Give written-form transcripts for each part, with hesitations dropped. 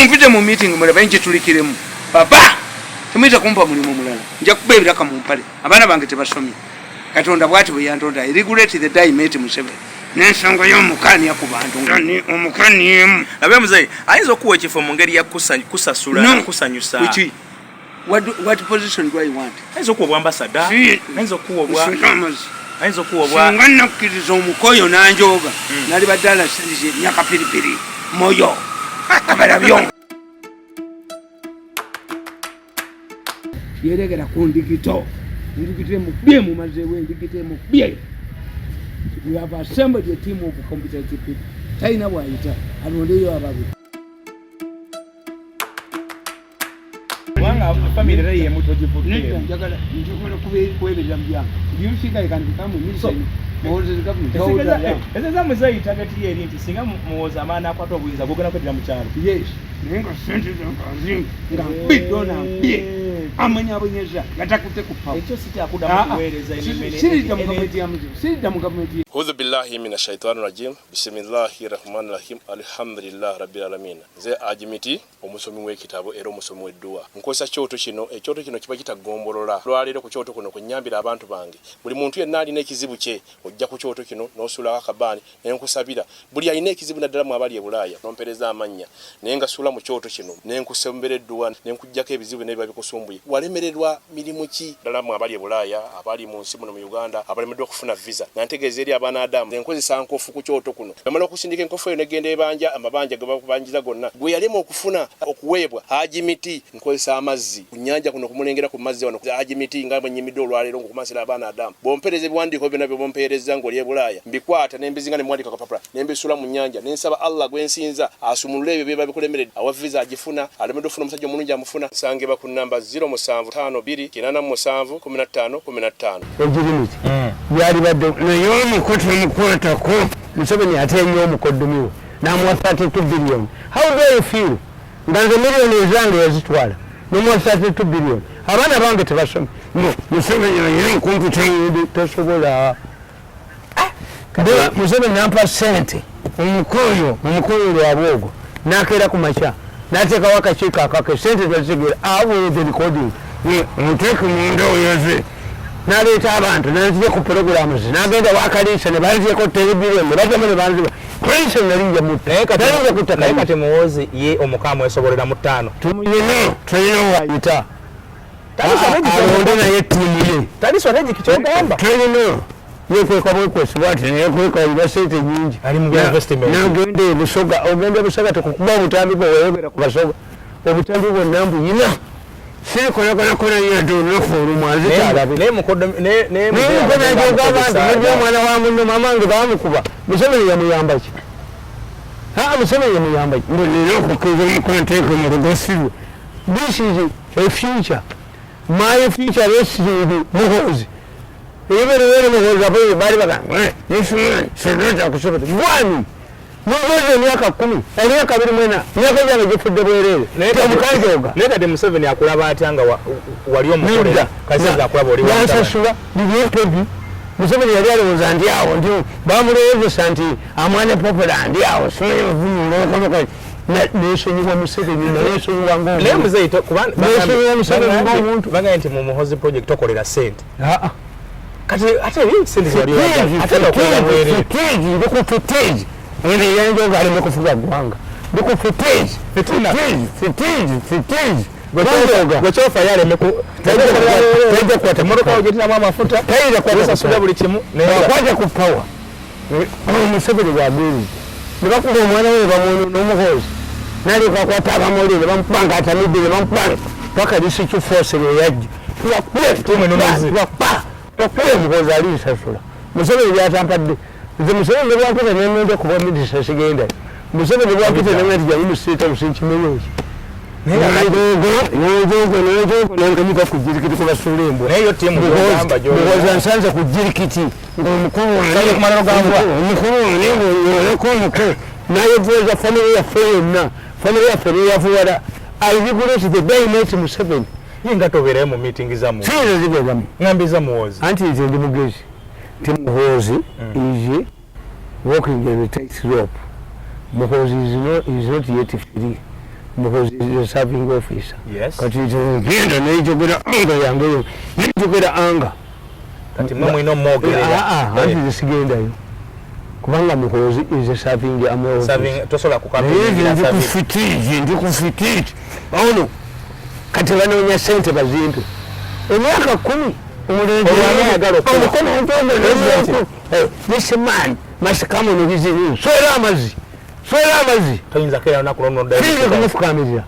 Mumpite mu meeting mulabe nkitulikiremu. Baba temuyinza kumpa mulimu mulala, nja kuba ebiraka mu mpale. Abaana bange tebasomye. Katonda bwati bwe yantonda. I regret the day I met Museveni n'ensonga y'omukania ku bantu nga ni omukaniemu. Abe muzeyi ayinza okuwa ekifo mu ngeri ya kusasula No. na kusanyusa. Kuki? What position do I want? Ayinza okuwa obwambasada, ayinza okuwa obwa Nsinga amazzi. ayinza okuwa obwa Singa nakkiriza omukoyo n'anjooga, nalibadde alasiriza emyaka piripiri moyo abalabyo yeregera ku ndigito. Endigito emukubye, mumazeewo endigito emukubye. We have assembled a team of competent people. Talina bwayita, alondeyo ababe. Kubanga family era yemu togivuddeemu. Nedda, njagala kweberera mu byange. Do you think I can become a minister in Muhoozi's government? How old I am? Ezeza muzeeyi, target ye eri nti singa Muhoozi amaana akwata obuyinza, gwogenda kweddira mu kyalo. Yes, naye nga sente zange azinga nga nkubidde ono ankubye amwenyabonyeza nga takutte ku power. Ekyo si kyakuddamu kuweereza. Siridda mu gavumenti ya Muzeeyi, siridda mu gavumenti. Audhu billahi mina shaitani rajim, bisimillahi rahmani rahim, alhamdulillah rabbil alamin. Nze Ajimiti, omusomi w'ekitabo era omusomi w'edduwa. Nkozesa kyoto kino. Ekyoto kino kiba kitagombolola. Lwaleero ku kyoto kuno kwenyambira abantu bange. Buli muntu yenna alina ekizibu kye, ojja ku kyoto kino n'osuulako akabaani nenkusabira. Buli alina ekizibu, naddala mu abali e Bulaaya, nompereza amannya naye nga suula mu kyoto kino nenkusembera edduwa nenkuggyako ebizibu byonna ebiba bikusumbuye. Walemererwa mirimu ki? Ddala mu abali e Bulaaya, abali mu nsi muno mu Uganda, abalemeddwa okufuna visa, nga ntegeeza eri abaana Adamu, nkozesa nkofu ku kyoto kuno. Bamala okusindika enkofu eyo negenda ebanja amabanja ge bakubanjiza gonna gwe yalema okufuna okuweebwa. Haji Miti, nkozesa amazzi ku nnyanja kuno, kumulengera ku mazzi wano. Haji Miti, nga bwe nnyimidde olwaleero ng'okumansira abaana Adamu, bw'ompeereza ebiwandiiko byonna by'obompeerezza ng'oli e Bulaaya, mbikwata ne mbizinga ne muwandiika kapapula ne mbisuula mu nnyanja ne nsaba Allah gwe nsinza asumulule ebyo biba bikulemeredde. Awa visa agifuna, alemeddwa okufuna omusajja omulungi amufuna. Nsangibwa ku nnamba 0752 87 15 15. Egirimiti byalibadde naye omuko temukwatako. Museveni ate nnyo omukoddomi we namuwa 32 billion. How do you feel nga nze miliyoni ezange yazitwala nomuwa 32 billion, abaana bange tebasome? No, Museveni ayina enkumpita yindi tosobola. Museveni nampa sente, omukoyo omukoyo lwabwogo nakeera ku makya nateekawo akakiiko akake sente tazitegeera. Abo the recording omuteeke munda oyoze, naleeta abantu nanzija ku programs, nagenda wakaliisa ne banziyeko 10 billion ne bajjamu ne banziba kalisa. Nalinja mutta, nalinja kutta. Naye Kalisa. Kati Muhoozi ye omuka amwesobolera mu ttaano. Tumuyina, tulina wayita alonde naye ttiimu ye. Tali strategic kyogamba? Tulina yekweka bwekwesi bwati, neyekweka alina sente nyingi. Ali mu bya investment. Nagenda ebusoga, ogenda ebusoga tekukuba obutambi bwe weyogera ku Basoga, obutambi bwonna mbuyina, sirikolaganakola yadde olunaku olumu azikyalabe. Naye mukoddo naye Naye mukonajoga abantu mujja omwana wa munno mamange bamukuba. Museveni yamuyamba ki? Aa, Museveni yamuyamba ki? Mbu nina okukkiriza omukanteeke mu lugosirwe. This is a future, my future rests with Muhoozi. Ebibeerewere Muhoozi abaire baali bagamba this man should akusobola gwani. Muhoozi emyaka 10, emyaka 24, emyaka gyange gifudde bwereere omukanjoga. Naye kati Museveni akulaba atya nga wali omukolera kasinza akulaba oli wa mutabani? Yansasula bibyetebi. Museveni yali alowooza ndi awo nti bamulowoozesa nti amwana popular ndi awo simanyi. Nesonyiwa Museveni, nayesonyiwa. Naye muzeeyi Nesonyiwa Museveni ng'omuntu. Bagambye nti mu Muhoozi Project tokolera sente. Kati ate eri sente zewali oyagala, ate nokolera bwereere. Footage, ndi ku footage eno eyanjoga aleme kufuga ggwanga. Ndi ku footage. Fitina. Footage, footage banjoga. Gwe kyofa aleme ku Tajja kukwata. Emmotoka ogyetiramu amafuta. Tayinza kukwata. Wesasula buli kimu naye Akwata ku power Museveni bwagwiriza ne bakuba omwana we ne bamwonoona. Omuhoozi nalyoka akwata abamoli ne bamukuba nga atamidde, ne bamukuba paka rescue force lweyajja. Tubakuba, tubakuba. Omuhoozi alinsasula Museveni byatampadde nze. Museveni ne bwampita nenonda kuba minisita, sigenda. Museveni bwampita nenga nti jangu mu State House, nkimenye eki nojogo nojogo nenkamuka ku jirikiti kubasuula embwa. Naye yo ttiimu gy'ogamba Muhoozi ansanze ku jirikiti ng'omukulu Nsanze ku malalo ga mbwa. Omukulu wange ng'oleka omukulu nayevuweza famire yaffe yonna, famire yaffe neyavuwala. I regret the day I met Museveni. Ye nga tobeerayo mu meeting zammwe? Siyinza zibeeramu. Ŋŋambiza Muhoozi. Anti nze ndi mugezi nti Muhoozi is walking on a tight rope. Muhoozi is not yet free. Muhoozi is a serving officer. Yes. Kati ngenda nejogera anga yange, nejogera anga. Kati mwe mulina omwogerera. Anti nze sigendayo kubanga Muhoozi is a serving army officer. Serving, tosobola Naye nze ndi ku kukampeyingira. fitiigi, ndi ku fitiigi ono. Kati banoonya sente bazimpe emyaka 10. Olwo ani ayagala okuba? Omukono. This man must come on his knees. Swera amazzi, swera amazzi. Toyinza keera lunaku lwomu Siyinza noddayo. kumufukamirira.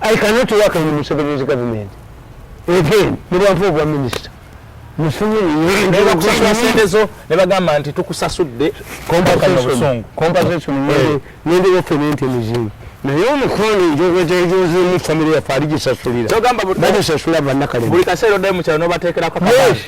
I cannot work in Museveni's government again ne bwampa obwa minisita Museveni. Ne bakusasula sente zo ne bagamba nti tukusasudde Compensation, obusungu. compensation. Ngendeyo ffene nti emizimu, naye omukono njogejejozeemu famire yaffe aligisasulira. Kyogamba Bagisasula bannakalema. Buli kaseera oddayo mu kyalo n'obateekerako Yes. akabangi.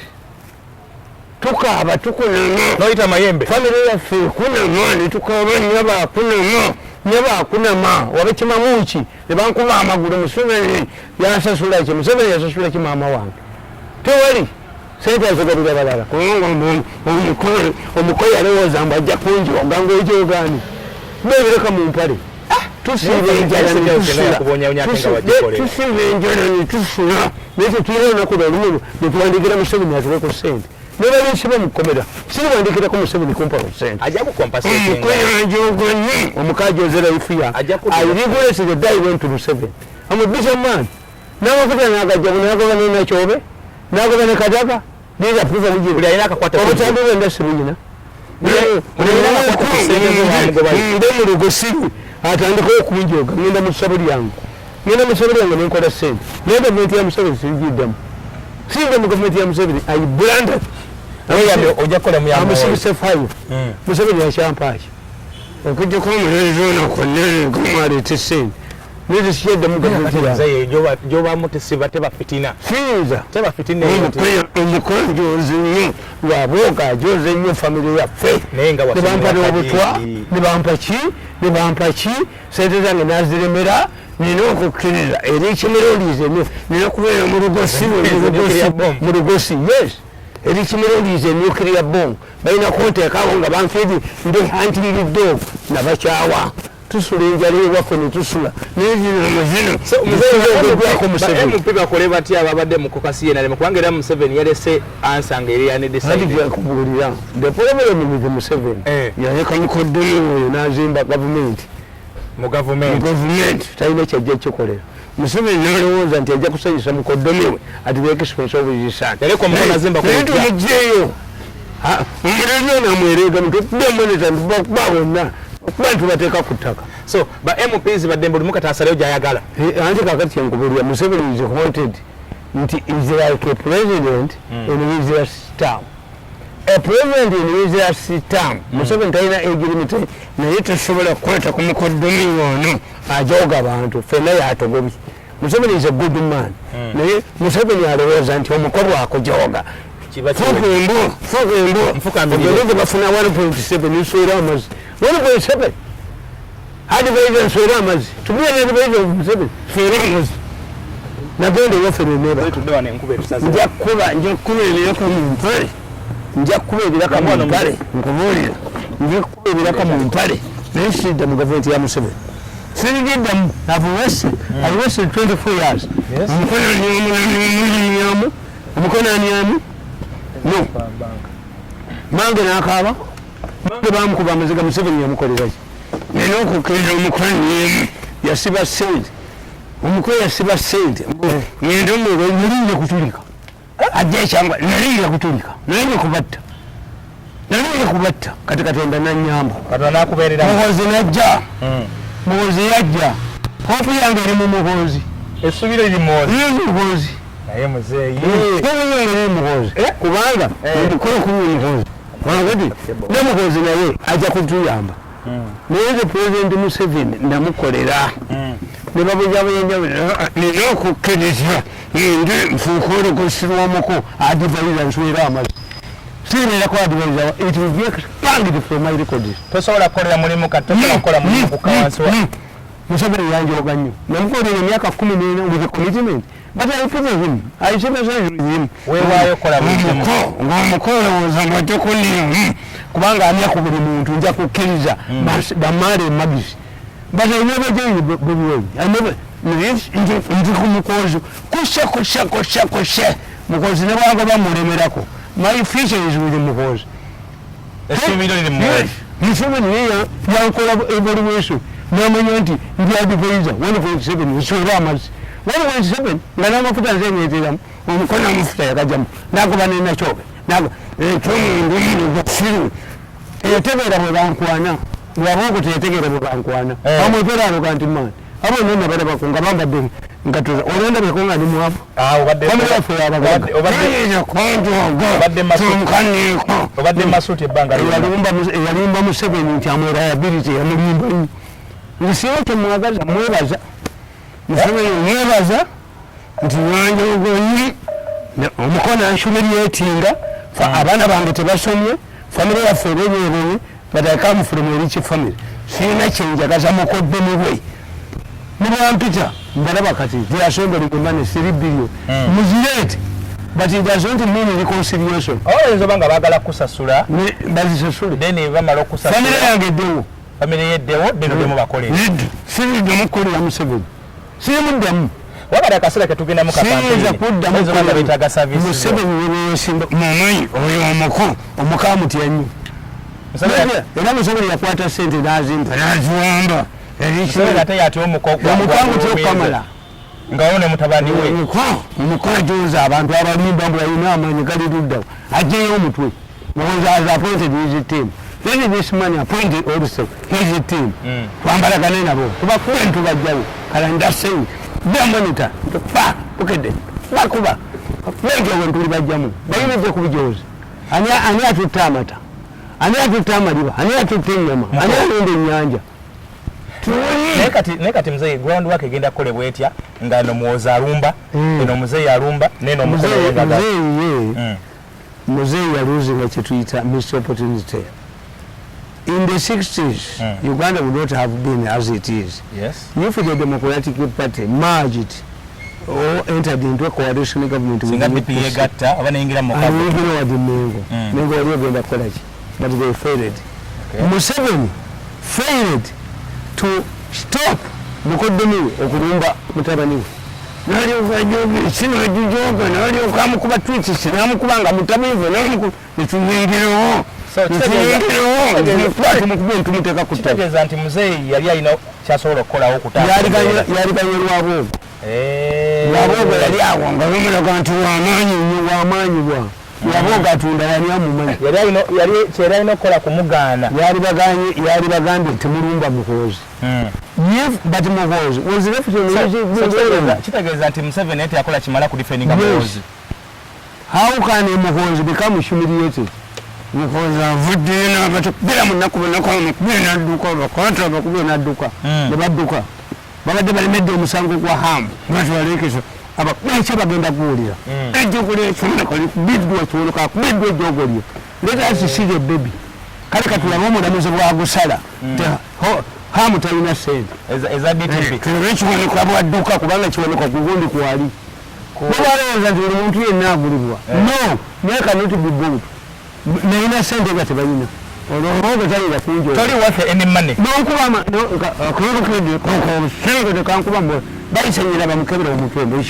Tukaaba, tukunama. N'oyita mayembe. Famire yaffe ekunama netukaaba, nyaba akunama, nyaba akunama wabakimamuki ne bankuba amagulu. Museveni yansasula ki? Museveni yasasula ki maama wange? Tewali sente, azigalira balala, kubanga omuko yalowooza mbu ajja kunjoga ngaojogaani bebireka mu mpale. Tusiiba enjala Naye netusula. yakubonyabonya ate nga wagikolera. Tusiiba enjala netusula, naye tetulina olunaku lwalumu netuwandikira Museveni atuwe ku sente. Nebalinsiba mukomera, siriwandikirako Museveni kumpa ku sente. Ajja kucompensatinga. Omukoyanjoganyi omukajoze life ya. Ajja I regret the day I went to Museveni. I'm a busy man. N'amafuta n'agajja, n'agoba ne Nakyobe, n'agoba ne Kadaga. These are people who Buli alina akakwate ku obutambi bwenda sibuyina. Buli alina akakwate ku ssente zo bamugobayo. Nde mu lugosi atandika okunjoga. Ngenda mu ssabo lyange, ngenda mu ssabo lyange nenkola sente, naye gavumenti ya Museveni sirigiddamu, singa mu gavumenti ya Museveni I blundered. Weyambe ojja kukola I'm muyambo. 65. Museveni yakyampaaki okujjako omulenzi ono konnene gumwaleeta esente, naye tekikyaddamu gavumenti yange. Muzeeyi gyobamu tesiba teba fitina. Siyinza. Teba fitina eyo nti Omukonjozi nnyo lwabwoga, ajoze nnyo famire yaffe. Naye nga Ne bampa wasomera n'obutwa. Kajingi. Ne bampa ki, ne bampa ki, sente zange naziremera. Nina okukkiriza eri ekimirolize, nina kubeera mu lugosi. Nuclear bomb. Mu lugosi, yes. Eri kimirolize nuclear bomb balina kunteekawo nga banfidi ndi hunting dog nabakyawa. Tusula enjala ewaffe netusula, naye zino amazino ogwako Museveni. MP bakole batya ababadde mu caucus ye nalema? Kubanga era Museveni yalese answer nga eri Anti undecided. Gyakubuulira, the problem with Museveni, yaleka mukoddemu oyo n'azimba gavumenti. Mu gavumenti. Gavumenti talina kyajja kikolera. Museveni nalowooza nti ajja kusanyusa mukoddomi we at the expense of his son. Yaleka omukono azimba ku Naye lujja. tumugjeeyo omulenzi ono amwereega mutuddemoneta ntubakuba bonna okuba ntubateeka ku ttaka. So ba MPs baddembe buli mukati asaleyo gy'ayagala. Anti kakati kyenkubulira, Museveni is haunted nti is like a president in his last term, a president in his last term. Museveni talina age limit, naye tosobola kukwata ku mukoddomi ono ajoga abantu fenna yatogobye. Museveni is a good man, naye Museveni alowooza nti omuko bwakujoga Kiba fuuka kiwedde. embwa, fuuka embwa. Nfukamirire. Ogende bafuna 1.7, nswera amazzi 1.7. Advisor, nswera amazzi. To be an advisor of Museveni, nswera amazzi. Nagenda ewaffe neneba. Tudde wano enkuba etusaze. Nja kukuba ebiraka mu mpale, nja kukuba ebiraka mu mpale, nkubuulira, nja kukuba ebiraka mu mpale, naye sidda mu gavumenti ya Museveni, sirigiddamu. I've wasted 24 years. Yes. Omukono anyamu, omukono anyamu, no mange n'akaaba, mange bamukuba amaziga. Museveni yamukoleraki? Nina okukkiriza omukono emu yasiba sente, omukono yasiba sente. Ngende omuliro nalinja kutulika, ajja ekyangwa, nalinja kutulika, nalinja kubatta, nalinja kubatta. Kati Katonda nanyamba. Katonda n'akubeereramu. Muhoozi najja. Muhoozi yajja, hope yange eri mu Muhoozi. Essuubi liri Muhoozi. Eri mu Muhoozi. Naye muzeeyi. Hope yange eri mu Muhoozi kubanga omukono kubi Muhoozi kakati ne Muhoozi naye ajja kutuyamba, naye nze President Museveni namukolera ne babujabuja. Nina okukkiriza ngende nfuuke olugosi lw'omuko advisor, nswera amazzi, sibeerako advisor, it will be expunged from my records. Tosobola kukolera mulimu kati, tosobola kukola mulimu kukka wansi wa Museveni yanjoga nnyo, namukolera emyaka 14 with a commitment, but I pity him, I sympathize with him. Weewaayo okukola buli kimu. Omuko ng'omuko olowooza ng'ojja kunniyamu kubanga amya ku buli muntu. Nja kukkiriza bamaale emagisi. But I never joined Bobi Wine. I never. Nti ku Mukozi kusha kusha kusha kusha Mukozi ne bwagoba mulemerako. My future is with Mukozi. Essuubiro liri mu Muhoozi. Museveni ye yankola evaluation namanya nti ndi advisor 1.7 nsuula amazzi 1.7 nga n'amafuta nze nyeeteramu omukono amafuta yagajamu nagoba nenakyobe ekyomundu eyategeera bwe bankwana lwabongo teyategeera bwe bankwana amwepera aloga nti maani abo nonna balabako nga bambadde nga tuza olwendabeko nga ndi mwavu obadde masuuti ebbanga eyalimba Museveni nti amwe liability yamulimba nnyo. Nsiba temwagaza mwebaza Museveni mwebaza nti wanjogonyi omukono anhumiliatinga abaana bange tebasomye famire yaffe ebonyebonye but I come from a rich family sirina kyenjagaza mukoddomi bwe mubwampita mbalaba kati they are assembling money 3 billion muzireete but it does not mean reconciliation. Oyinza oba nga baagala kusasula bazisasule then bamala okusasula famire yange eddewo famire yeddewo then oddemu bakole siriddamu kukolera Museveni sirimuddamu wabadde akaseera ketugendamu siyinza kuddamu Museveni webeyesimba mumanyi oyo omuko omuko amutya nnyo era Museveni yakwata sente n'azimpa n'aziwamba omukangu tyokamala nga ono mutabani we omuko ajoza abantu abalimba mbu alina amaanyi gali luddawo ajjeyo omutwe Muhoozi has appointed his team. Then this man appointed also his team. Twambalagane nabo tubakube ntubajjawo kala ndasenyi bamonitor pa bukedde bakuba nejogo ntuli bajjamu bayimidde ku bujozi ani atutta amata ani atutta amaliba ani atutta ennyama ani alunda ennyanja. Naye kati muzeeyi ground work egenda kukolebwa etya nga eno Muhoozi alumba eno muzeeyi alumba neno muzeeyi muzeeyi yaluzinga kyetuyita missed opportunity. In the 60s, Uganda would not have been as it is. Yes. If the Democratic Party merged or entered into a coalition government with Mengo, Mengo College, but they failed. Okay. Museveni failed to stop mukoddomi okulumba mutabani we. Nalyoka sinajujoga nalyoka amukuba twitisi namukuba nga mutamiivu netuyingirewo kitegeeza nti muzeeyi yali alina kyasobola okukolawo okutaasa yaliganye Lwabwogo. Lwabwogo yali awo nga bamulaga nti wamaanyi nnyo wamaanyi bwa Lwabwogo atunda yali amumanyi kyeyali alina okukola kumugaana yali bagambye temulumba Muhoozi. But Muhoozi was left in kitegeeza nti Museveni teyakola kimala ku defendinga Muhoozi. How can a Muhoozi become humiliated? Muhoozi avuddeyo n'abatukubira mu nnaku bunaku amukubire n'adduka bakwata abakubire n'adduka ne badduka babadde balemedde omusango gwa Hamu batwaleekesa abakubekya bagenda kuwulira ejjogo lyekiwoneka likubiddwa kiwoneka akubiddwa ejjogo lye let us see the baby. Kale katulabe omulamuzi bwagusala Hamu talina ssente tulabe ekiwoneka bwadduka kubanga kiwoneka kugundi kwali bwebalowooza nti buli muntu yenna agulibwa no naye cannot be bought nalina sente nga tebalina olwoga talira kunjoonkuba kankuba bayisenyera bamukebera omutwe mbu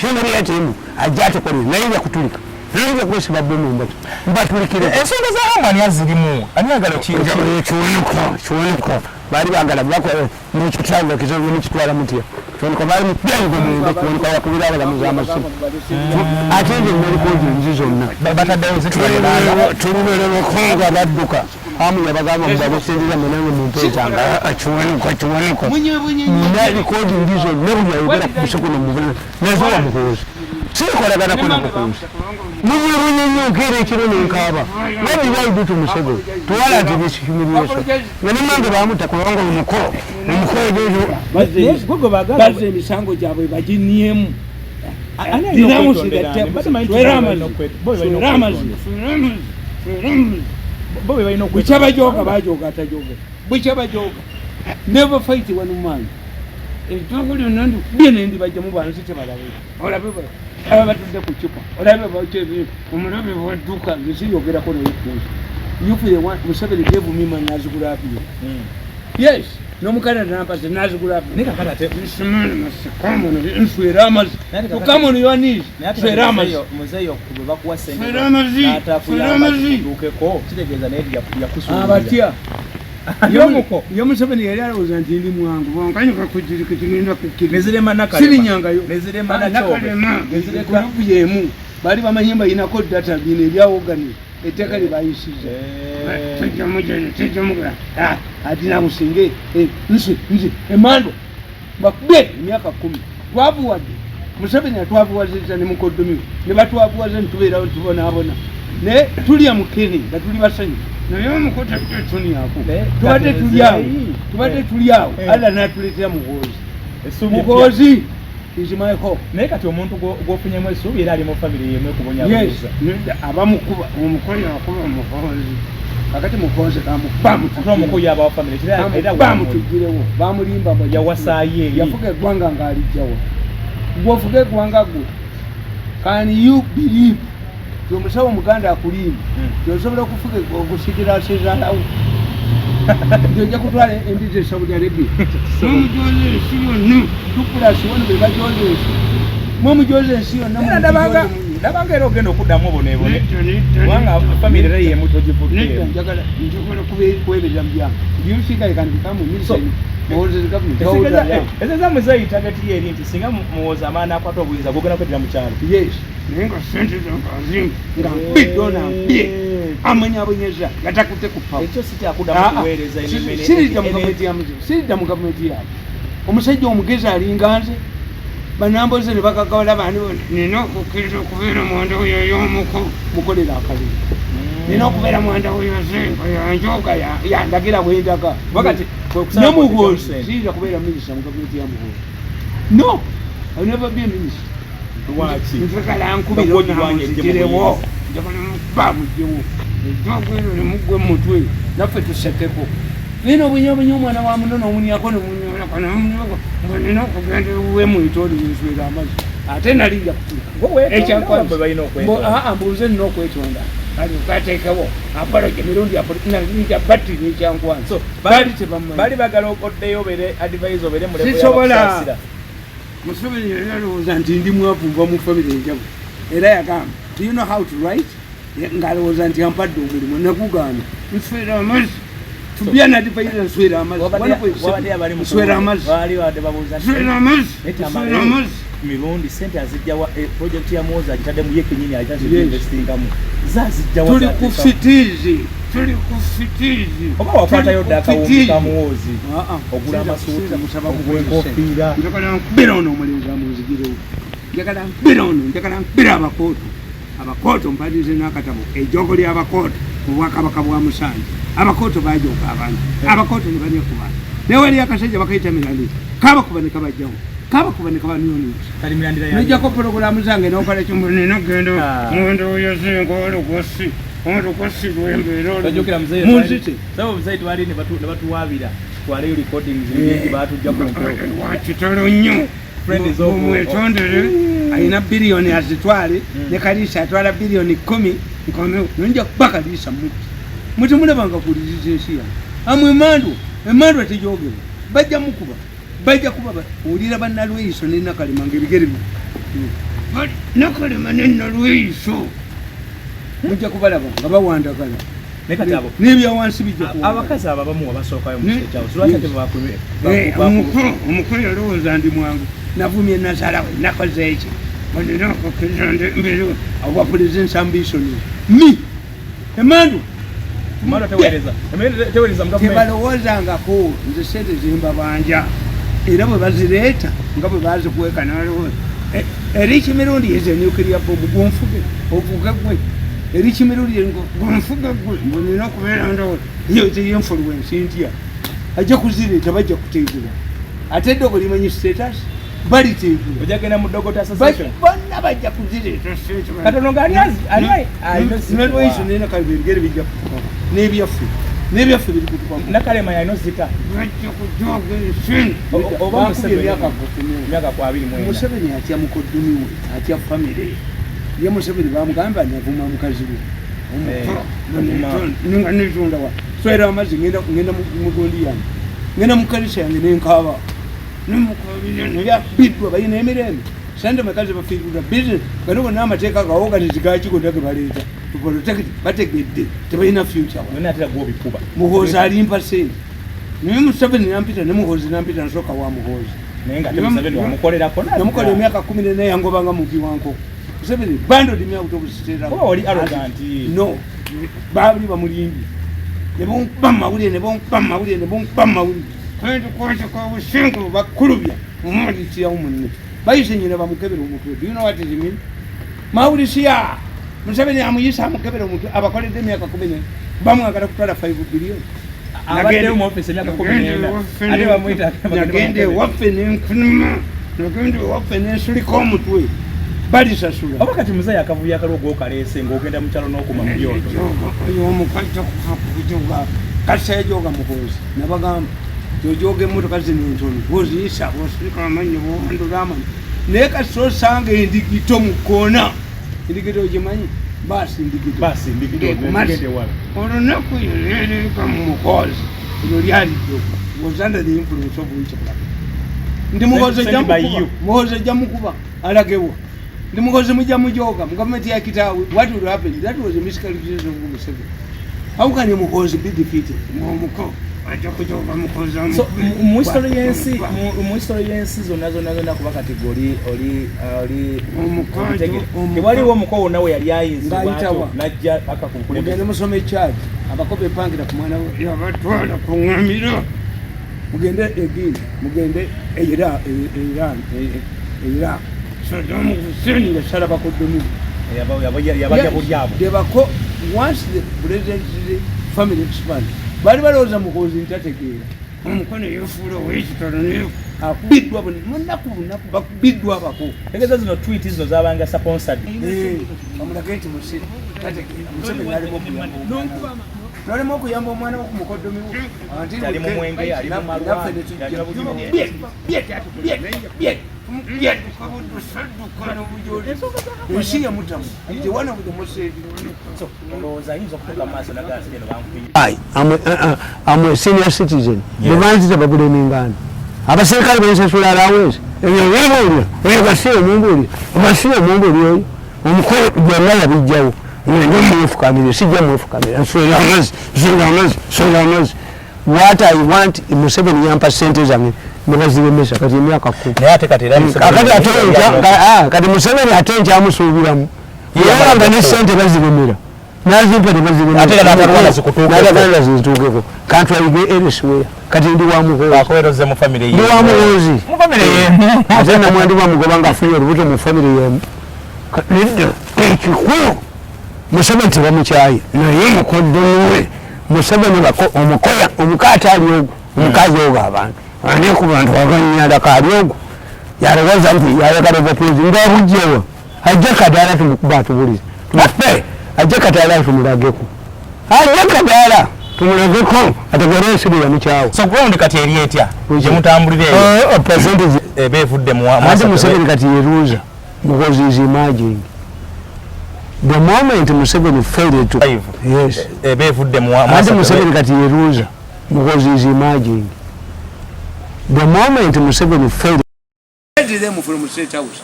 ajja atukolere nayinza kutulika nayinza kwesiba bomu mbatulikire ensonga za Hamu ani azirimu ani agala kiwanuka baali bagala mukitanga kizogo mukitwala mutya kiwanuka baali mubyango mwenda kiwanuka yakubira abalamuzi amasimu ate nze nalikozi nzi zonna tulubere bakonga badduka Hamu yabagamba mubabasindira munange mumpeetanga kiwanuka kiwanuka nalikozi nzi zonna buli ayogera ku musekuno mubula nazowa Muhoozi sikolaganako na Muhoozi munyebunye nkeera ekiro nenkaaba what did I do to Museveni to warrant this humiliation nga ne mange bamutta kubanga omuko bazza emisango gyabwe baginyemu bwekyabajoga bajoga atajoga bwekyabajoga never fight one man ejjogo lyonna ndikubye nendibajjamu bansi tebalabe olabe aba batudde ku cupa olabe omulabe bwadduka nze siyogerako naye kunsi. If they want, Museveni gave me money as good up. Yes, N'omukana nampasa nazigula nswera amazzi come on your knees swera amazzi. Muzeeyo bwe bakuwa ssente Swera amazzi, swera amazzi. n'atakutuukeko kitegeeza naye yakusuubira. Abatya Yomuko. Ye Museveni yali alowooza nti ndi mwangu bwankanyuka kujirika kigenda kukkiriza Nezirema Nakalema. Sirinyangayo. Nezirema Nakyobe. Nakalema. Nezireka. Gurupu yemu baali bamanyi mbayinako data bino ebyawogani etteeka lye bayisiza ati namusinge nsi nzi emando bakube emyaka 10 twavuwadde Museveni atwavuwazizza ne mukoddomi ne batwavuwaza netubeerawo tubonaabona naye tulya mukene nga tuli basanyu naye omukoto tuniako tubadde tuli awo tubadde tuli awo Allah n'atuleetera Muhoozi. Essuubi eppya. Muhoozi is my hope. Naye kati omuntu gw'ofunyemu essuubi era ali mu famire yemu Yes, ekubonyaabonyeza. nedda abamukuba omukoyo akuba Muhoozi kakati Muhoozi Ate omukoyo aba wa famire era bamutugirewo bamulimba mbu yawasaayo eri. Yafuga eggwanga ng'alijjawo. Gwe ofuga eggwanga gwe, can you believe nti omusawo omuganda akulimba nti osobola okufuga okusikira sezaalawo nti ojja kutwala embizi e Saudi Arabia mwemujoza ensi yonna tukulasi wano be bajoza ensi mwemujoza ensi yonna. Era ndabanga era ogenda okuddamu oboneebone kubanga famire era yemu Nedda togivuddeemu. njagala kweberera mu byange. Do you think I can become a minister in Muhoozi's government? How old I am? Etegeeza muzeeyi target ye eri nti singa Muhoozi amaani akwata obuyinza gwogenda kweddira mu kyalo. Yes, naye nga sente zange azinga nga nkubidde ono ankubye amwenyabonyeza nga takutte ku pawa. Ekyo si kyakuddamu kuweereza Siridda mu gavumenti ya Muzeeyi, siridda mu gavumenti yaabwe. Omusajja omugezi alinga nze banamboze ne bakagawala bani bonna nina okukkiriza okubeera mwanda oyo ey'omuko mukolera akalulu nina okubeera mwanda oyo zenga yanjoga yandagira bwendaga. Wakati kwe kusala Ne kwa Muhoozi Johnson. siyinza kubeera minisita mu gavumenti ya Muhoozi. No, I will never be a minister. Lwaki? Njagala nkubire Bakwogirwanya ejje mu onamuzigirewo buyinza. njagala muba mugyewo ejjogo eryo nemugwe mumutwe naffe tusekeko naye nobunyabunya omwana wa muno nomunyako nomunyako nomunyako nga nina okugenda ewuwe mwitooli wenswera amazzi ate nali nja kutuuka. Gwe weetonda Ekyankwanzi. oba bwe balina okwetonda? Mbuuze nina okwetonda alikateekewo apology emirundi nja battira ekyankwanzi So, baali tebamumanyi. Baali bagala oddeyo obeere advisor obeere mu level Sisobola. y'abakusaasira. Museveni yali alowooza nti ndi mwavu nva mu famire enjavu era yagamba, "Do you know how to write?" Ng'alowooza nti ampadde omulimu nagugaana nswera amazzi to be an advisor nswera amazzi. 1.7. Wabadde abali mu Nswera amazzi. baali badde babuuza nti, Nswera amazzi. Naye Tamale, Nswera amazzi. Mirundi sente azijjawa project ya Muhoozi agitaddemu ye kennyini agitandise Yes. investingamu zaazijjawa Tuli ku fitiizi, tuli ku fitiizi. Oba wakwatayo dda akawumbi ka Muhoozi Ah, ah. ogula amasuuti Siyinza musaba ogula kuweesa enkofiira. ssente. Njagala nkubira ono omulenzi amunzigirewo njagala nkubira ono njagala nkubira abakooto abakooto mpadize n'akatabo ejjogo ly'abakooto mu bwakabaka bwa Musanje abakooto bajooka abantu abakooto ne balya ku bantu naye wali akasajja bakayita Mirandira kabakuba ne kabajjawo kabakuba ne kabanyoonyoosa Kali Mirandira yange. nojjako pologulaamu zange nokola kimbu nina kugenda Ah. mwenda oyozinga olugosi olugosi lwembeera Tojjukira muzeeyi munzite. Sabo muzeeyi twali ne batuwaabira twaleyo recordings nyingi baatujja ku mpewo. Wakitalo nnyo. Friend is over. Mwetondere alina biliyoni azitwale ne Kaliisa atwala biliyoni 10 nkomewo nonja kuba Kaliisa muti mutemulabanga kuliriza ensi yange amwe emandwa emandwa tejogerwa bajja mukuba bajja kuba owulira bannalweyiso ne Nakalema nga ebigere Nakalema ne Nalweyiso mujja kubalaba nga bawandagala Naye kati abo n'ebyawansi bijja kuwandagala. Abakazi abo abamu abasookayo mu State House lwaki ate Omukulu yalowooza ndi mwangu navumye nazalawe nakoze eki olina okukkiriza mbeere obwa president's ambition me emandu Emandwa teweereza. Emandwa teweereza mu gavumenti. Tebalowoozangako nze sente zimbabanja era bwe bazireeta nga bwe bazikweka nalowooza eriki mirundi is a nuclear bomb gunfuge ofuge gwe eriki mirundi gunfuge gwe mbu nina okubeera ndowooza yo influence ntya ajja kuzireeta bajja kuteegula ate eddogo limanyi status baliteegula. Ojja genda mu Dogota Association. Bonna bajja kuzireeta sente. Katono nga ani alina Nalwaiso nenakalema ebigere bijja kutukamu n'ebyaffe n'ebyaffe biri kutukamu. Nakalema yalina ozita. Bajja kujoga ensi. Oba Bankubye Museveni. emyaka 19. Emyaka ku 29. Museveni atya mukoddomi we atya famire ye Museveni bamugamba navuma mukazi we navuma. Nga netondawa swera amazzi ngenda mugondi yange. Ngenda mu kanisa yange nenkaaba, naye abiddwa balina emirembe. Sente meka zebafiirira business? Gano gonna amateeka gawoganizi gakigonna ge baleeta to protect, bategedde tebalina future. None ate gwobikuba. Muhoozi alimpa sente, naye Museveni nampita ne Muhoozi nampita, nsooka wa Muhoozi. Naye nga ate Museveni wamukolerako. Namukola emyaka 14, yangobanga mubi wankoko. Museveni abandoned me out of state house. Oba oli arrogant. No, baali bamulimbye ne bonkuba mu mawulire, ne bonkuba mu mawulire, ne bonkuba mu mawulire kwetkwetkobusingu bakulubya omwandikirawo munne bayise nyina bamukebera omutwe. Do you know what it mean? Mawulisiya Museveni amuyise amukebera omutwe. Abakoledde emyaka 14, bamwagala kutwala 5 billion. Abaddeyo mu office emyaka 14, ate bamuyita. Nagenda ewaffe nenkunuma, nagenda ewaffe nensulika omutwe, balisasula. Oba kati muzeeyi akavuyo akaliwo gwokaleese ng'ogenda mu kyalo n'okuma mu byoto. Oyo omukazi okufa kujoga kasejoga Muhoozi, nabagamba tojoga emotoka zino entono bwoziyisa bwosulika amanyo bwowandula amanyo, naye kasita osanga endigito mu koona, endigito ogimanyi? Baasi ndigito. Baasi ndigito, Ng'ekumasi. egenda ewala. Olunaku yerereka mu Muhoozi eryo lyali jjogo, was under the influence of witchcraft. Ndi Muhoozi ejja Sent by mukuba. you. Muhoozi ejja mukuba alagewa. Ndi Muhoozi mujja mujoga mu gavumenti ya kitaawe. What will happen? That was a miscalculation of Museveni. How can a Muhoozi be defeated? Omuko ajja kujoga Muhoozi. So mu history y'ensi, mu history y'ensi zonna zonna zonna, kuba kati gwe oli Omukojo, omutegere. Tewaliwo omuko wonna we yali ayinza Ng'ayitawa. najja paka ku Mugende bukulembeze. musome ekyaki abako bepangira ku mwana we yabatwala ku ŋŋamiro. Mugende egini, mugende eira Iran, Iraq, Saddam Hussein yasala bakoddomi. Yabajja bulyabo. Debako once the president's family expand, baali balowooza Muhoozi ntategeera. Omukono yefuula owekitalo naye akubiddwa munaku bunaku, bakubiddwa abako. Tegeeza zino tweet zino zabanga sponsored. Bamulage nti musiru tategeera. Museveni alina okuyamba omwana we. Nolema okuyamba omwana wo ku mukoddomi wo. Anti Ali mu mwenge, ali mu malwa, naffe ne tujja. ali mu bunyonyi. Bye, bye, bye, bye, bye, ensi yamutamu nti one of the most So olowooza ayinza okutuuka mu maaso nagasi geno bankubye? I am a senior citizen. Bwe banzita babulemingana abaserikale bensasula allowance ebyo bibuulira oyo basibe mumbuulira, basibe mumbuulira. Oyo omukolo byonna yabijjawo. Ngende mwefukamire, sijja mwefukamira. Nswera amazzi, nswera amazzi, nswera amazzi. What I want, Museveni yampa sente zange nebaziremesa kati emyaka 10. Naye ate kati era Kakati ate kati Museveni ate nkyamusuubiramu yabanga ne sente baziremera nazimpa. Ate era n'atalwana zikutuukeko. N'atalwana zituukeko. Kantwalige elsewhere. Kati ndi wa Muhoozi. Akoweroze mu family ye. Ndi wa Muhoozi. Mu family ye. Ate namwandi bamugoba ngaafunye olubuto mu family yemu. Nedda, ekikulu Museveni tebamukyaye, naye mukoddomuwe Museveni omukoya omukaate ali ogwo omukazi ogwo abantu ani ku bantu aganyala kaali ogwo yalowooza nti yayagala obwapulizi ngaabugjewa. Ajje kadaala tumukuba atubulize tumafe, ajje kadaala tumulageko, ajje kadaala tumulageko ategere ensi bwe yamukyawa. So ground kati eri etya gye mutambulira eyo? Oh, percentage Eba evudde mu Ate Museveni kati yeruuza. Because is emerging the moment Museveni failed to Five. Yes. Eba evudde mu Ate Museveni kati yeruuza because is emerging the moment Museveni failed them from State House,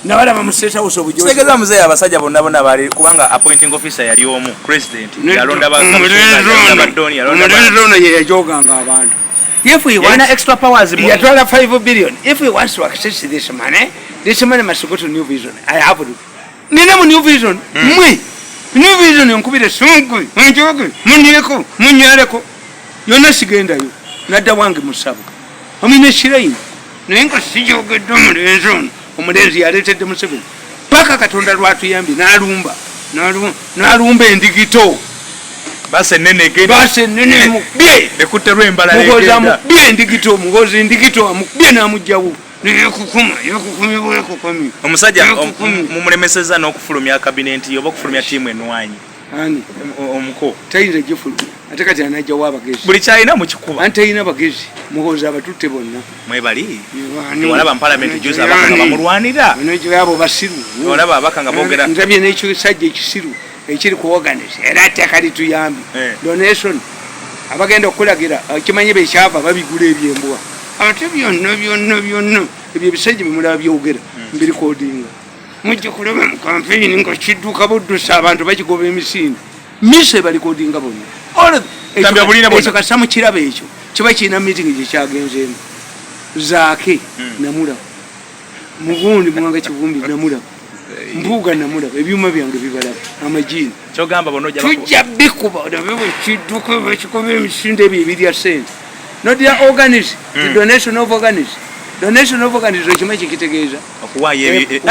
nabalaba mu State House obujozi. Kitegeeza muzeeyi abasajja bonna bonna bali kubanga appointing officer yali omu, president yalonda ba yalonda ba Don, yalonda ba Omulenzi ono ye yajoganga abantu. If we Yalina want extra powers mu yatwala 5 billion. If we want to access this money, this money must go to New Vision. I have to nina mu New Vision. Mwe New Vision enkubire sungwe njoge munyeko munyaleko yonna sigendayo, nadda wange musabo amine shiraini, naye nga sijogedde omulenzi ono. Omulenzi yaleetedde Museveni paka Katonda lwatuyambye n'alumba n'alumba endigito. Basi enene egenda. Basi enene mukubye. Ekutte lw'embala. Muhoozi egenda. amukubye endigito, Muhoozi endigito amukubye n'amugjawo neyekukuma yekukumye bwekukumye. Omusajja Yekukumye. mumulemesezza n'okufulumya kabinenti oba okufulumya ttiimu enwanyi. Ani? Omuko. Tayinza gifulumya, ate kati anajjawo abagezi. Buli kyalina mukikuba. Anti talina bagezi. Muhoozi abatutte bonna. Mwebali. Ani? Olaba mu parliament juzi abaka nga bamulwanira. Abo basiru. Olaba abaka nga boogera. Ndabye n'ekisajja ekisiru ekiri ku organize era ttaka lituyambye. Eh. Donation. Abagenda okulagira kimanyi bekyava babigula ebyembwa. Ate byonna byonna byonna ebyo ebisajja bimulaba byogera mbirikodinga. Mujja kulaba mu kampeyini nga kidduka buddusa abantu bakigoba emisinde. Mise balikodinga bonna. Ekyo kasa mukiraba ekyo kiba kirina meeting gye kyagenzeemu. Zaake namulaba. Mugundi Mwanga Kivumbi namulaba. Mpuuga namulaba. Ebyuma byange bibalaba. Amajiini. Kyogamba bonna ojja tujja bikuba nabyo bwe kidduka bakikoba emisinde ebyo ebirya ssente. Not their organs, the donation of organs. Donation of organs okimanyi kyekitegeeza?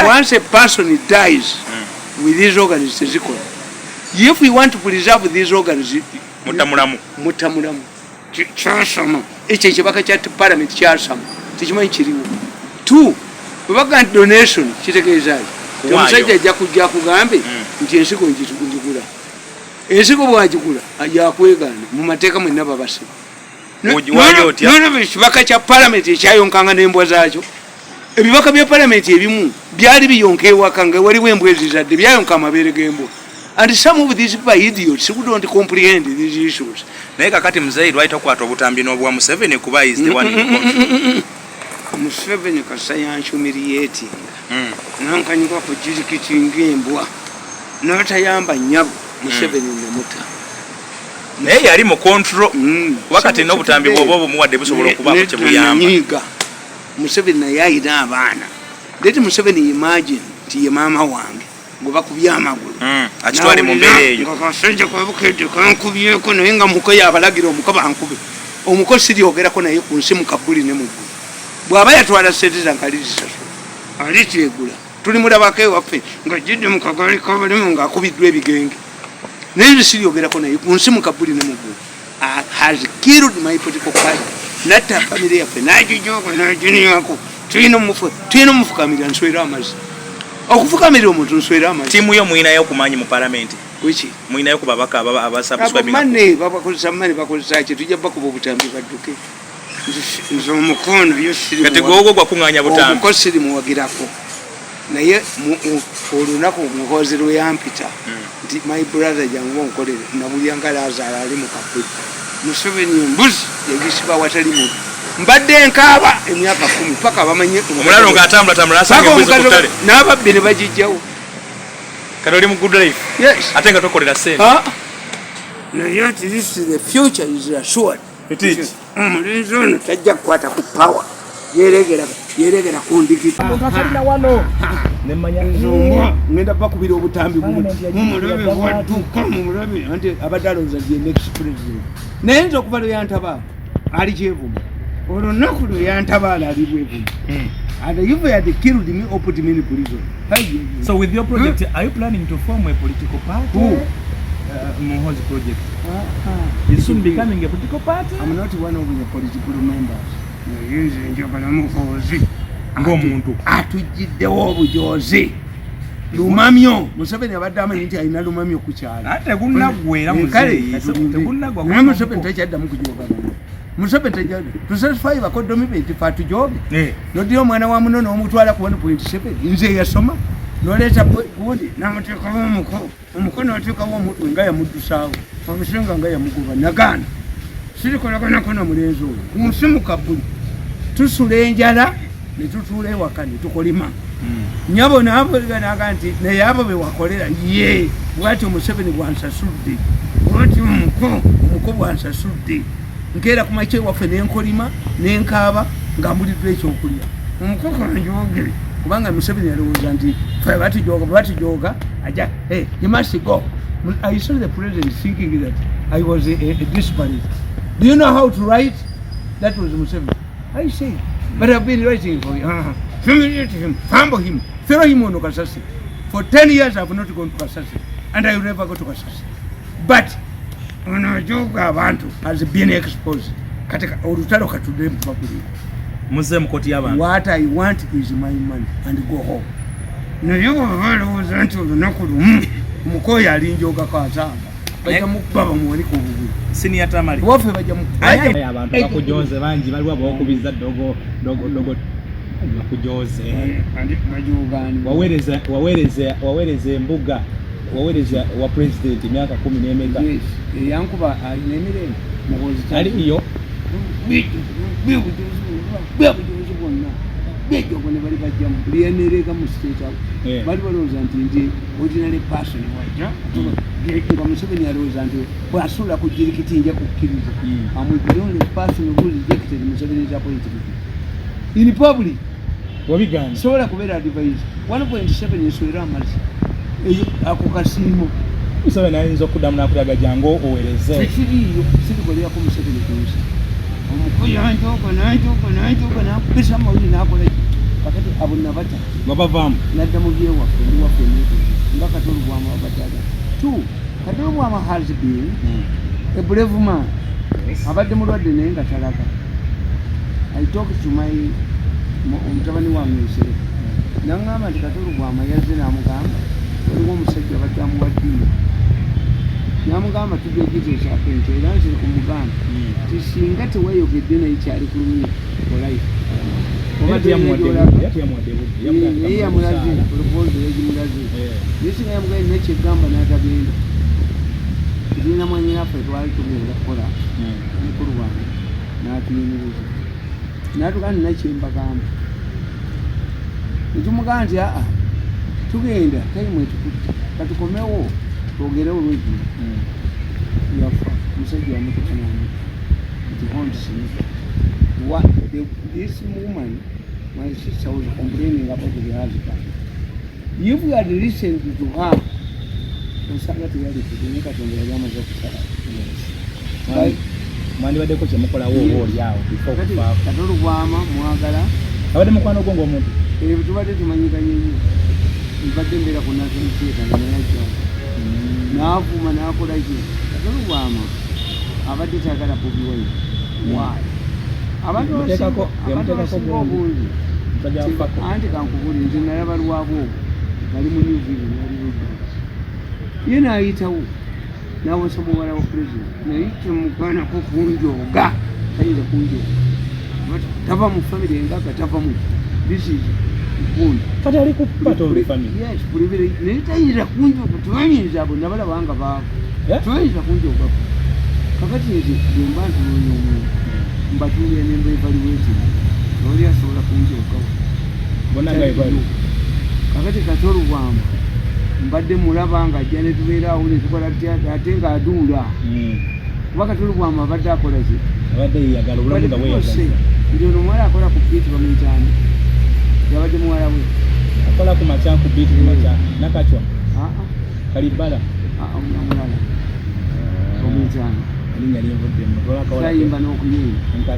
Once a person dies with these organs tezikola. If we want to preserve these organs, mutamulamu. Mutamulamu. Kyasama. Ekyo ekibaka kya parliament kyasama. Tekimanyi kiriwo. 2, bwe bagamba nti donation kitegeeza ki? Omusajja ajja kujja akugambe nti ensigo njigula. Ensigo bw'agigula yakwegaana mu mateeka mwenna babasiba. Nolaba ekibaka kya parliament ekyayonkanga n'embwa zaakyo. Ebibaka bya parliament ebimu byali biyonka ewaka nga waliwo embwa ezizadde byayonka amabeere g'embwa. And some of these people are idiots who don't comprehend these issues. Naye kakati muzeeyi lwaki tokwata obutambi n'obuwa Museveni kuba is the one in control? Museveni kasa yanhumiliatinga. Nankanyuka ku jirikiti ng'embwa. N'atayamba nnyabo Museveni namuta. Naye yali mu control. Kuba kati n'obutambi bw'oba obumuwadde busobola okubaako kye buyamba. Museveni naye ayina abaana. Let Museveni imagine nti ye maama wange gwe bakubye amagulu. Akitwale mu mbeera eyo. Nga kasajja kabukedde kankubyeko naye nga muko yabalagira omuko bankube. Omuko siryogerako naye ku nsi mu kabuli ne mu ggulu. Bw'aba yatwala ssente zange alizisasula. Alikyegula. Tulimulabako ewaffe ng'ajjidde mu kagaali k'abalimu ng'akubiddwa ebigenge. Naye nze siryogerako naye ku nsi mu kabuli ne mu ggulu. Has killed my political party. Natta family yaffe n'agijooka n'aginywako. Tulina omufukamira nswera amazzi. Okufukamira omuntu nswera amazzi. Ttiimu yo mulinayo ku maanyi mu palamenti? Wiki? Mulinayo ku babaka abasubscribing? Abo money babakozesa money bakozesa ki? Tujja bakuba obutambi badduke. Nze omukono yo siri Kati gwe gwakuŋŋaanya butambi. Omuko siri muwagirako. Naye olunaku Muhoozi lwe yampita nti my brother jangu onkolere nabulya nga Lazaro ali mu kabuli. Museveni embuzi yagisiba watali muddo. Mbadde nkaaba emyaka 10 paka bamanye omulalo ng'atambula tambula asanga embuzi ku ttale. N'ababbi ne bagijjawo. Kati oli mu good life. Yes. Ate nga tokolera ssente. Naye at least the future is assured. It is. Omulenzi ono tajja kukwata ku power. Yeregera ku ndigita. Nzomba ngenda bakubira obutambi mumulabe bwadduka mumulabe anti abadde alowooza ye next president. Naye nze okuva lwe yantabaala ali kyevuma. Olunaku lwe yantabaala ali bwevuma. And if they had killed me or put me in prison. So with your project, are you planning to form a political party? Who? Muhoozi project. Is soon becoming a political party? I'm not one of the political members. Naye nze njagala Muhoozi. Ng'omuntu. Atujjiddewo obujozi. Lumamyo. Museveni abadde amanyi nti alina lumamyo ku kyalo. Ate tegunaggwera muzeeyi. Tegunaggwa. Naye Museveni takyaddamu kujoga bantu. Museveni takyadda. Tusatisfy bakoddomi be nti fe atujoge. N'oddira omwana wa muno n'omutwala ku 1.7. Nze yasoma. N'oleeta gundi n'amuteekawo omuko. Omuko n'ateekawo omutwe nga yamuddusaawo. Omusenga nga yamugoba. Nagaana. Sirikolaganako na mulenzi oyo. Ku nsi mu kabuli. Tusula enjala ne tutuula ewaka ne tukolima. Nnyabo n'aga nti naye abo be wakolera ye bw'atyo Museveni bw'ansasudde. Bw'atyo omuko bw'ansasudde. Nkeera ku makya ewaffe ne nkolima ne nkaaba nga mbuliddwa ekyokulya. Omuko kanjoge kubanga Museveni yalowooza nti ffe batujooga ajja hey, he must go. I saw the president thinking that I was a disparate. Do you know how to write? That was Museveni. I say, but I've been writing for you. Humiliate him, humble him, throw him on Kasasi. For 10 years I've not gone to Kasasi, and I will never go to Kasasi. But onojoga abantu has been exposed. Katika olutalo katudde mpapuli. Muze mu kkooti y'abantu. What I want is my money and go home. Naye bw'oba olowooza nti olunaku lumu omukoyo alinjogako asanga bajja mukuba bamuwanike obugulu. Senior Tamale. Waffe bajja mukuba. Abantu bakujonze bangi baliwo abakubiza dogo dogo dogo bakujoze. Waweereza embuga. Waweereza wa president emyaka 10 n'emeka. Yes, eyankuba alina emirembe Muhoozi. Ali iyo. Bwebujuzi bwonna bwejjogo ne bali bajjamu lyenereka mu State House. Bali balowooza nti ndi ordinary person wajja nga Museveni alowooza nti bwasuula ku jirikiti nja kukkiriza. Am the only person who rejected Museveni's appointment in public. Wabigaana. Sobola kubeera advisor 1.7 enswera amazzi eyo ako kasiimo. Museveni ayinza okuddamu n'akulaga jangu oweereze. Tekiriiyo, sirikolerako Museveni ku nsi. Omukuyanjogo nanjogo nanjogo nakubisa amawulire nakola ki. Kakati abo nabata. Wabavaamu. Nadda mu byewaffe, ndi waffe netuzi nga Kato Lubwama wabaddaga. Two, Kato Lubwama has been a brave man. Abadde mulwadde naye nga talaga. I talk to my omutabani wange Nsereko, naŋŋamba nti Kato Lubwama yazze n'amugamba waliwo omusajja abadde amuwa ddiini, n'amugamba tujja giteesaako enkya, era Nsereko mugamba ti singa teweeyogedde naye kyali kulumye olife. Naye yamulaze proposal, yagimulaze, naye singa yamugambye nakyegamba n'atagenda. Tulina mwanyinaffe twali tugenda kukola mukulu wange n'atuyimiriza n'atugamba nina kyembagamba, netumugamba nti aa tugenda time etukutte katukomewo twogere olweggulo. Yafa omusajja yamutuka n'amutta. It haunts me. What, this woman, my sister, was complaining about the husband. If you had listened to her, osanga teyalifudde, naye Katonda yali amaze okusala. Mwandibaddeko kyemukolawo oba oli awo before Kati okufaako. Kato Lubwama mwagala. Abadde mukwano gwo ng'omuntu. Ebyo tubadde tumanyiganye nnyo. Mbadde mbeera ku National Theatre nga naye ajjawo n'avuuma n'akola ki. Kato Lubwama abadde tayagala Bobi Wine. Why? Abantu abantu Yamuteekako abasinga gundi. obungi Musajja wa Fako. Anti kankubuli nze nalaba lwabwe bali mu New Vision, wali ludda ye n'ayitawo n'awasa muwala wa president, naye temugaanako kunjooga, tayinza kunjooga. But tava mu family engaga, tava mu this is gundi. Kati ali ku part of the family. Yes, privilege, naye tayinza kunjooga, tebayinza abo nabalaba nga baavu. Eh? Tebayinza kunjoogako. Kakati nze bwemba ntunoonya omuntu mbatuulira ne mbevaluating, tewali asobola kunjoogawo. Bonna nga bwe bali. Kakati Kato Lubwama mbadde mulaba nga ajja ne tubeera awo ne tukola tutya, ate ng'aduula. Kuba Kato Lubwama abadde akola ki? Abadde yeyagala obulamu nga bweyagala. Nti ono omuwala akola ku beat bamuyitaani, yabadde muwala we. Akola ku makya ku Beat ku makya nakacwa. Aa. Kalibala. Aa, omulala omuyitaani. Erinnya linvuddemu. Sayimba n'okuyimba.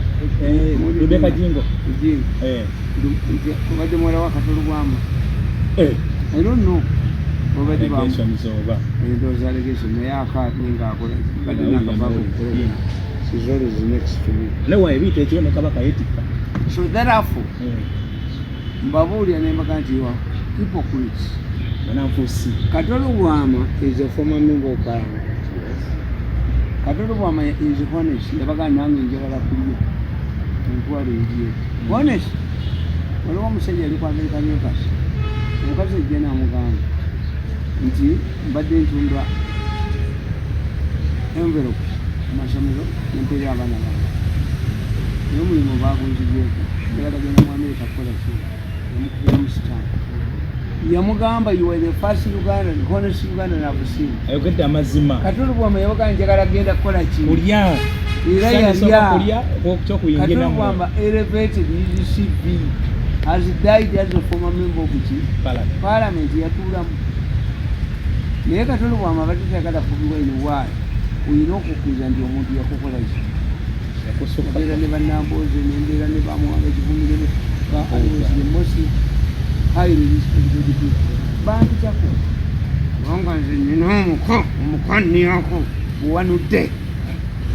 Rebecca Jingo. Jingo. Obadde muwala wa Kato Lubwama. I don't know obadde Allegations oba. Endowooza allegation, naye akaabye ng'akola badde nakavaako ku program. She's always next to me. Naye wa ebiita ekiro ne Kabaka yeetikka. So therefore mbabuulira ne mbaga nti you are hypocrites. Bananfuusi. Kato Lubwama is a former member of parliament. Kato Lubwama is honest. Yabaga nange njagala kulya entwalo egiye honest. Waliwo omusajja yali ku American Embassy, omukazi ejja n'amugamba nti mbadde ntunda envelopes mu masomero nempeera abaana bange, naye omulimu bagunzigyeko, njagala genda mu America kukola ki. Yamukubiramu stamp, yamugamba, "You are the first Ugandan, honest Ugandan I've seen." Ayogedde amazima. Kato Lubwama yabaga njagala genda kukola ki. Kulya. Era Sooka yalya. kulya kyokuyingira. Kato Lubwama elevated his CV, has died as a former member of ki parliament yatuulamu. Naye Kato Lubwama abadde tayagala Bobi Wine. Waayo olina okukkiriza nti omuntu yakukola ki, mbeera ne bannamboze nembeera ne bamuwanga kivumire ne the most highly respected people bampitako, kubanga nze nina omuko omuko nniyako buwanudde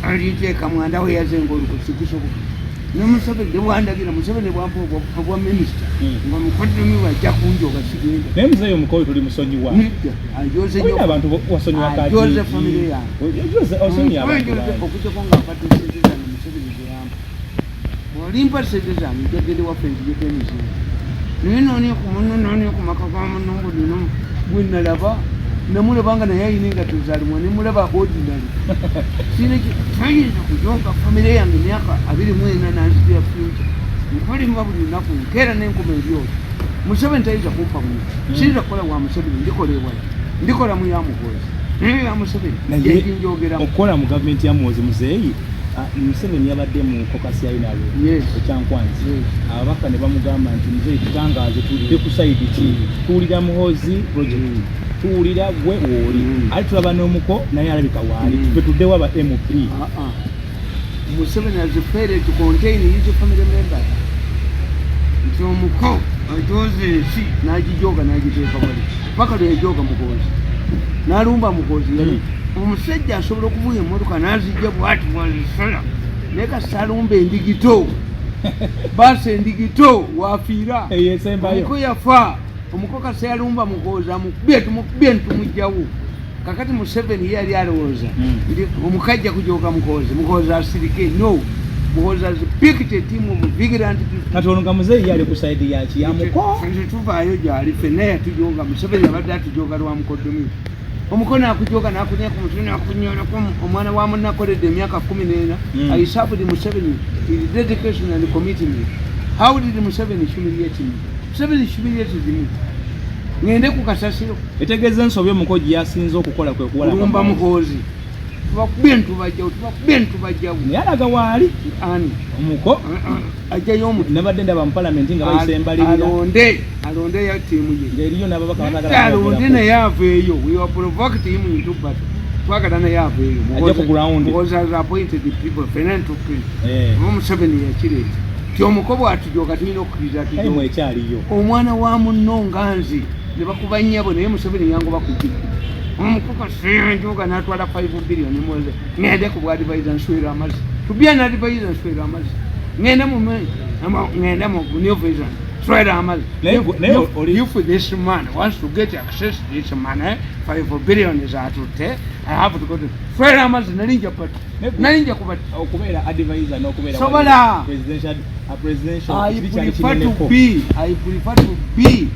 alinteeka mwanda we yazenga oluko sikisoboka ne Museveni bwandagira, Museveni bwampa obwa minisita nga mukoddomi wajja kunjoga, sigenda. Naye muzeeyi omukoyo tuli musonyiwa. Nedda, anjoze. Olina abantu wasonyiwa kati. Anjoze family yange. Osonyiwa abantu bangi. Okujjako nga mpadde sente zange Museveni zeyampa. Bw'olimpa sente zange nja genda ewaffe nzijeko emizinga, naye noonya ku munno, noonya ku maka ga munno mbu nina gwe nalaba. Namulabanga naye ayina engatto zalimwa, nemulaba ordinary. Tayinza kujoga famire yange emyaka 24 nanzitira future. Nkolima buli lunaku, nkeera nenkuma ebyoto. Museveni tayinza kumpa muno. Siyinza kukola wa Museveni, ndikola ewala, ndikola mu ya Muhoozi, naye ya Museveni yekinjogeramu. Okukola mu gavumenti ya Muhoozi, muzeeyi, Museveni yabadde mu caucus ya NRM ekyankwanzi, ababaka ne bamugamba nti, "Muzeeyi, tutangaaze, tudde ku side ki? Tuwulira Muhoozi project, tuwulira gwe wooli, ate tulaba n'omuko naye alabika waali. Ffe tuddewo aba MP?" Museveni has failed to contain his family members. Nti omuko ajoze ensi n'agijoga n'agiteeka wali paka lwe yajoga Muhoozi n'alumba Muhoozi. Yali omusajja asobola okuvuga emmotoka n'azijja bwati bwazisala, naye kasita alumba endigito, baasa endigito wafiira. Eyo esembayo. Omuko yafa. Omuko kasita yalumba Muhoozi, amukubye, tumukubye ntumugjawo. Kakati Museveni ye yali alowooza nti omukajja kujoga Muhoozi, Muhoozi asirike. No, Muhoozi has picked a team of vigilant people. Kati ono nga muzeeyi ye ali ku side yaki, ya muko? Nze tuvaayo gyali ffenna. Yatujoga Museveni, abadde atujoga lwa mukoddomi. Omukono akujoga nakunya ku mutwe nakunyolako omwana wa munakoledde emyaka 14. I served Museveni with dedication and commitment. How did Museveni humiliate me? Museveni humiliated me, ngende ku kasasiro. Etegeeza ensobi omuko gye yasinze okukola kwe kuwala Kulumba Muhoozi. Tubakubye ntubajjawo, tubakubye ntubajjawo. Naye alaga waali. Ani? Omuko. Ajjayo omutu. Nabadde ndaba mu palamenti nga bayisa embalirira. Alonde, alonde ya ttiimu ye. Ng'eriyo n'ababaka batagala Alonde kumwogerako. naye aveeyo. We were provoked him into battle. Twagala naye aveeyo. Ajja ku ground. Muhoozi has appointed people, fena ntukkiriza. Oba Museveni yakireeta ti omuko bwatujoga tulina okukkiriza. Time Atujoga. ekyaliyo. Omwana wa munno nga nze ne bakuba nnyabo, naye Museveni yangoba ku kiki omukuka seyanjoga n'atwala 5 billion. Muze ngende ku bwadvisor nswera amazzi, to be an advisor nswera amazzi, ngende mu ngende mu new vision nswera amazzi. Naye If this man wants to get access to this money, 5 billion is atutte, I have to go to swera amazzi. Nalinja pati, nalinja kubati. Okubeera advisor n'okubeera Sobola. presidential, a presidential I kiri kyali prefer to kineneko. be, I prefer to be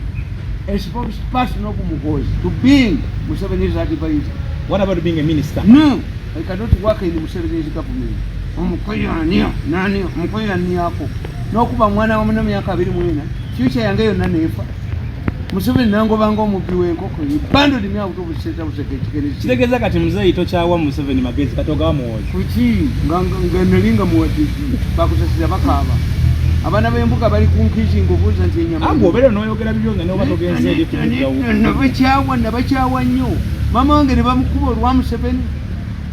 a spokesperson of Muhoozi to being Museveni's advisor. What about being a minister? No, I cannot work in Museveni's government. Omukoyo aniyo, nani, omukoyo aniyako. N'okuba mwana wa muno myaka 24, future yange yonna neefa. Museveni nangobanga omubbi w'enkoko, he bundled me out of State House ekigere. Kitegeeza kati muzeeyi tokyawa Museveni magezi, kati ogawa Muhoozi? Kuki? Nga nalinga muwadigi, bakusasira bakaaba. Abaana b'embuga bali ku nkizi ng'obuuza nti enyama. Agwe obeera n'oyogera bibyo nga noba togenze eri kubiggawo. Nabakyawa, nabakyawa nnyo. Maama wange ne bamukuba olwa Museveni,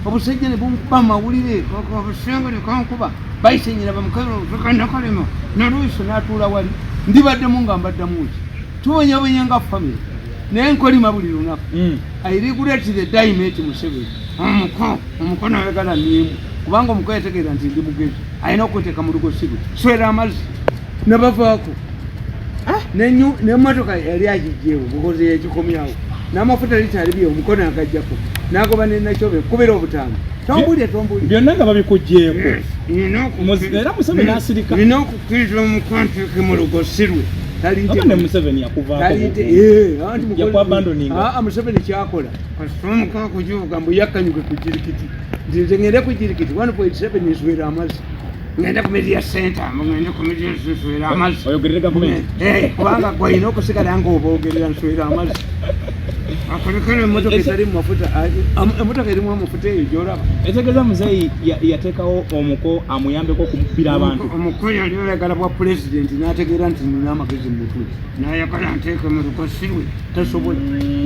obusajja ne bumukuba mu mawulire, obusenga ne kankuba, bayise nyina bamukanakalema naluiso n'atuula wali. Ndibaddemu nga mbaddamu ki? Tubonyabonya nga family, naye nkolima buli lunaku. I regret the day I met Museveni. Omuko, omuko nayagala nimu, kubanga omuko yategeera nti ndi mugezi, alina okweteeka mu lugosi lwe. Swera amazzi nabavaako. N'emmotoka yali agijjeewo bukozi yagikomyawo n'amafuta likyali bye, omukono agajjako n'agoba nenakyobe kubira obutaano. Tombulye, tombulye. Byonna nga babikugjeeko. Era Museveni asirika. Nina okukkiriza omukonteeke mu lugosi lwe. Oba ne Museveni yakuvaako? Yakuabandoninga. Aa, Museveni kyakola kasita kukivuga mbu yakkanyuke ku jirikiti, nti nze ngende ku jirikiti 1.7 nswera amazzi, ngende ku media center, mbu ngende ku media nswera amazzi. Oyogerere gavumenti. Eh, kubanga gwalina okusigala ng'oboogerera, nswera amazzi akolekera emmotoka etali mu mafuta, emmotoka erimu amafuta eyo gyolaba. Etegeeza muzeeyi yateekawo omuko amuyambeko okumubbira abantu. Omuko yali oyagala bwa pulezidenti, n'ategeera nti nina amagezi mu mutwe, n'ayagala nteeke mu lugosi lwe. Tasobola,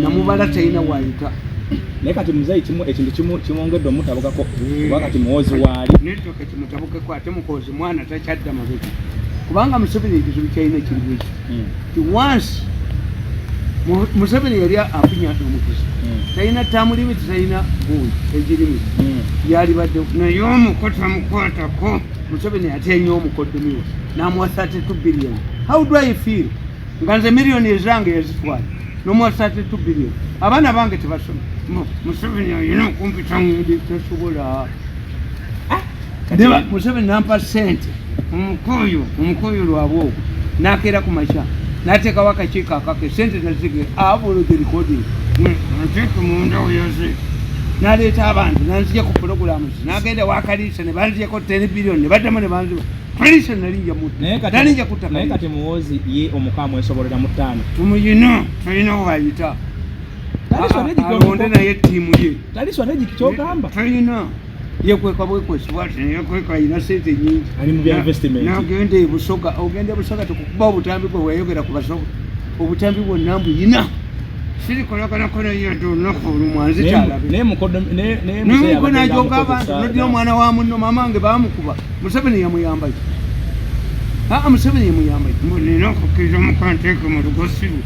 namubala, talina waayita. Naye kati muzeeyi kimu ekintu kimu kimwongedde omutabukako, kuba kati Muhoozi waali. Nettoka kimutabukeko, ate Muhoozi mwana takyadda mabega, kubanga Museveni ekizibu kyalina kiri bweki ti once Museveni yali afunya omukisa, talina term limit, talina gundi egirimit, yalibadde naye omuko tamukwatako. Museveni atya nnyo omukoddomiwe, n'amuwa 32 billion. How do I feel nga nze miliyoni ezange yazitwala nomuwa 32 billion? Abaana bange tebasoma. Museveni alina okumpita ngende, tasobola. Museveni nampa sente, omukoyo, omukoyo lwabwe ogwo nakeera ku makya nateekawo akakiiko akake sente nazige. Abolo the recording. Nteeke munda oyoze naleeta abantu nanzija ku programs, nagenda wakaliisa ne banzijako 10 billion, ne baddamu ne banziba. Kalisa nalinja mutta, nalinja kutta. Naye kati Muhoozi ye omuka amwesobolera mu ttaano. Tumuyina, tulina wayita alonde naye ttiimu ye. Tali strategic kyogamba? Tulina yekweka bwekwesi bwati, yekweka, ayina sente nyingi. Ali mu bya investment. Nagenda ebusoga, ogenda ebusoga tukukuba obutambi bwe weyogera ku basoga, obutambi bwonna mbuyina, sirikolaganako naye nti olunaku olumu anzikyalabe. Naye Najoga abantu, nodira omwana wa munno. Mama wange bamukuba, Museveni yamuyamba ki? Aa, Museveni yamuyamba ki? Mbu nina okukkiriza omukanteeke mu lugosi lwe.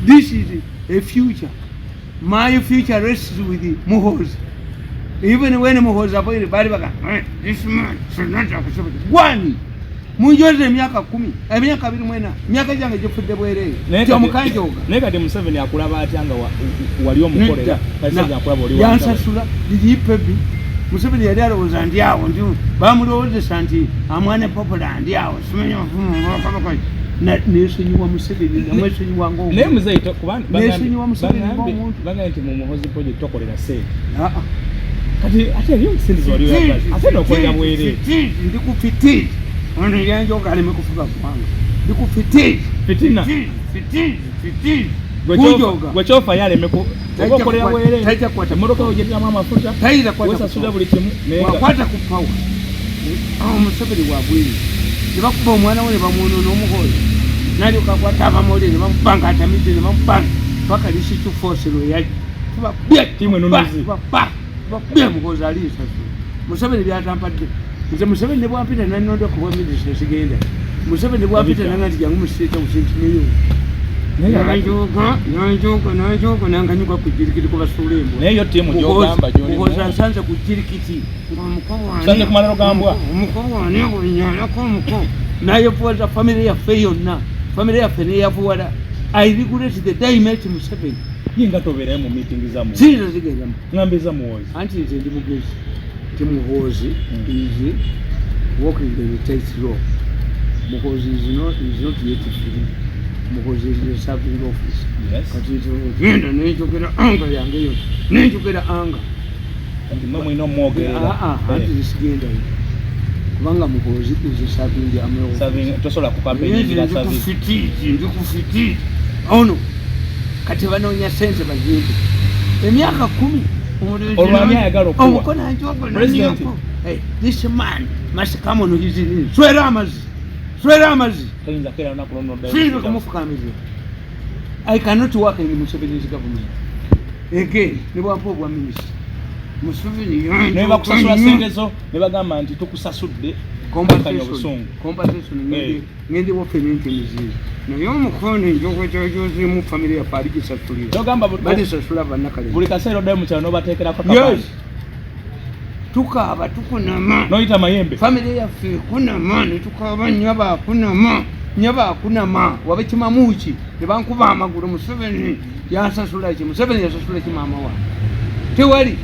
This is a future. My future rests with Muhoozi. Even when Muhoozi appointed, bali baga, "This man should not accept." Gwani munjoze emyaka 10, emyaka 24, emyaka gyange gifudde bwereere kyomukanjoga. Naye kati Museveni akulaba atya nga wali omukolera? Kati akulaba oli Yansasula lijipebi. Museveni yali alowooza ndi awo, ndi bamulowoozesa nti amwana popular, ndi awo simanyi kabaka. Nesonyiwa Museveni, namwesonyiwa. Naye muzeeyi, Nesonyiwa Museveni ng'omuntu. Bagambye nti mu Muhoozi project tokolera sente. Ah, ah. Kati ate eriyo sente zewali oyagala, ate nokolera bwereere. Ndi ku fitizi, ono yanjoga aleme kufuga ggwanga, ndi ku fitizi. Fitina. Fitizi, fitizi, kunjoga. Gwe kyofa ye aleme ku Tajja oba okolera bwereere. Tajja kukwata. Emmotoka ogyeteramu amafuta, Tayinza kukwata. wesasula buli kimu, naye nga Wakwata ku power, awo Museveni wabwire ne bakuba omwana we ne bamwonoona omuhoozi, nalyoka akwata abamawulire ne bamubanga atamidde ne bamubanga paka lisitu force lwe yajja. Ttiimu enunuzi. Tubakubye. Muhoozi ali nsasula Museveni byatampadde. Nze Museveni ne bwampita nanonda ku bwa minisita sigenda. Museveni ne bwampita nanga nti jangu mu State House nti neyo. Nanjoga, nanjoga, nanjoga, nanganyuka ku jirikiti kubasuula embwa. Naye yo ttiimu gyogamba gyolimu Muhoozi ansanze ku jirikiti. Nsanze ku malalo ga mbwa. Omuko wani wenyalako omuko nayevuwaza famire yaffe yonna, famire yaffe neyavuwala. I regret the day I met Museveni. Ye nga tobeerayo mu meeting zammwe? Siyinza zigendamu. Ŋŋamba eza Muhoozi. Anti nze ndi mugezi nti Muhoozi is walking the tight rope. Muhoozi is not yet free. Muhoozi is a serving office. Kati nze ogenda nenjogera anga yange yonna, nenjogera anga. Kati mwe mulina omwogerera. Ah, ah, anti nsigendayo kubanga Muhoozi is a serving army officer. Tosobola kukampenyingira Ndi ku service. fitizi, ndi ku fitizi ono. Kati banoonya sente bazimbe emyaka 10. Olwo ani ayagala okuwa? Omukono anjogo. President. This man must come on his knees. Swera amazzi, swera amazzi. Toyinza kukeera lunaku lumu n'oddayo. Siyinza kumufukamiriza. I cannot work in Museveni's government again, ne bwampa obwa minisita Museveni. Ne bakusasula sente zo ne bagamba nti tukusasudde, kakkanya obusungu. Compensation, ngende waffe nente mizibu, naye omukono enjogo gyojozeemu famire yaffe aligisasulira. Kyogamba Balisasula bannakale. Buli kaseera oddayo mu kyalo n'obateekerako Yes. akabanzi. Tukaaba, tukunama. N'oyita mayembe. Famire yaffe ekunama netukaaba, nyaba akunama, nyaba akunama, wabe kimamuki ne bankuba amagulu. Museveni yansasula ki? Museveni yasasula ki maama wange? Tewali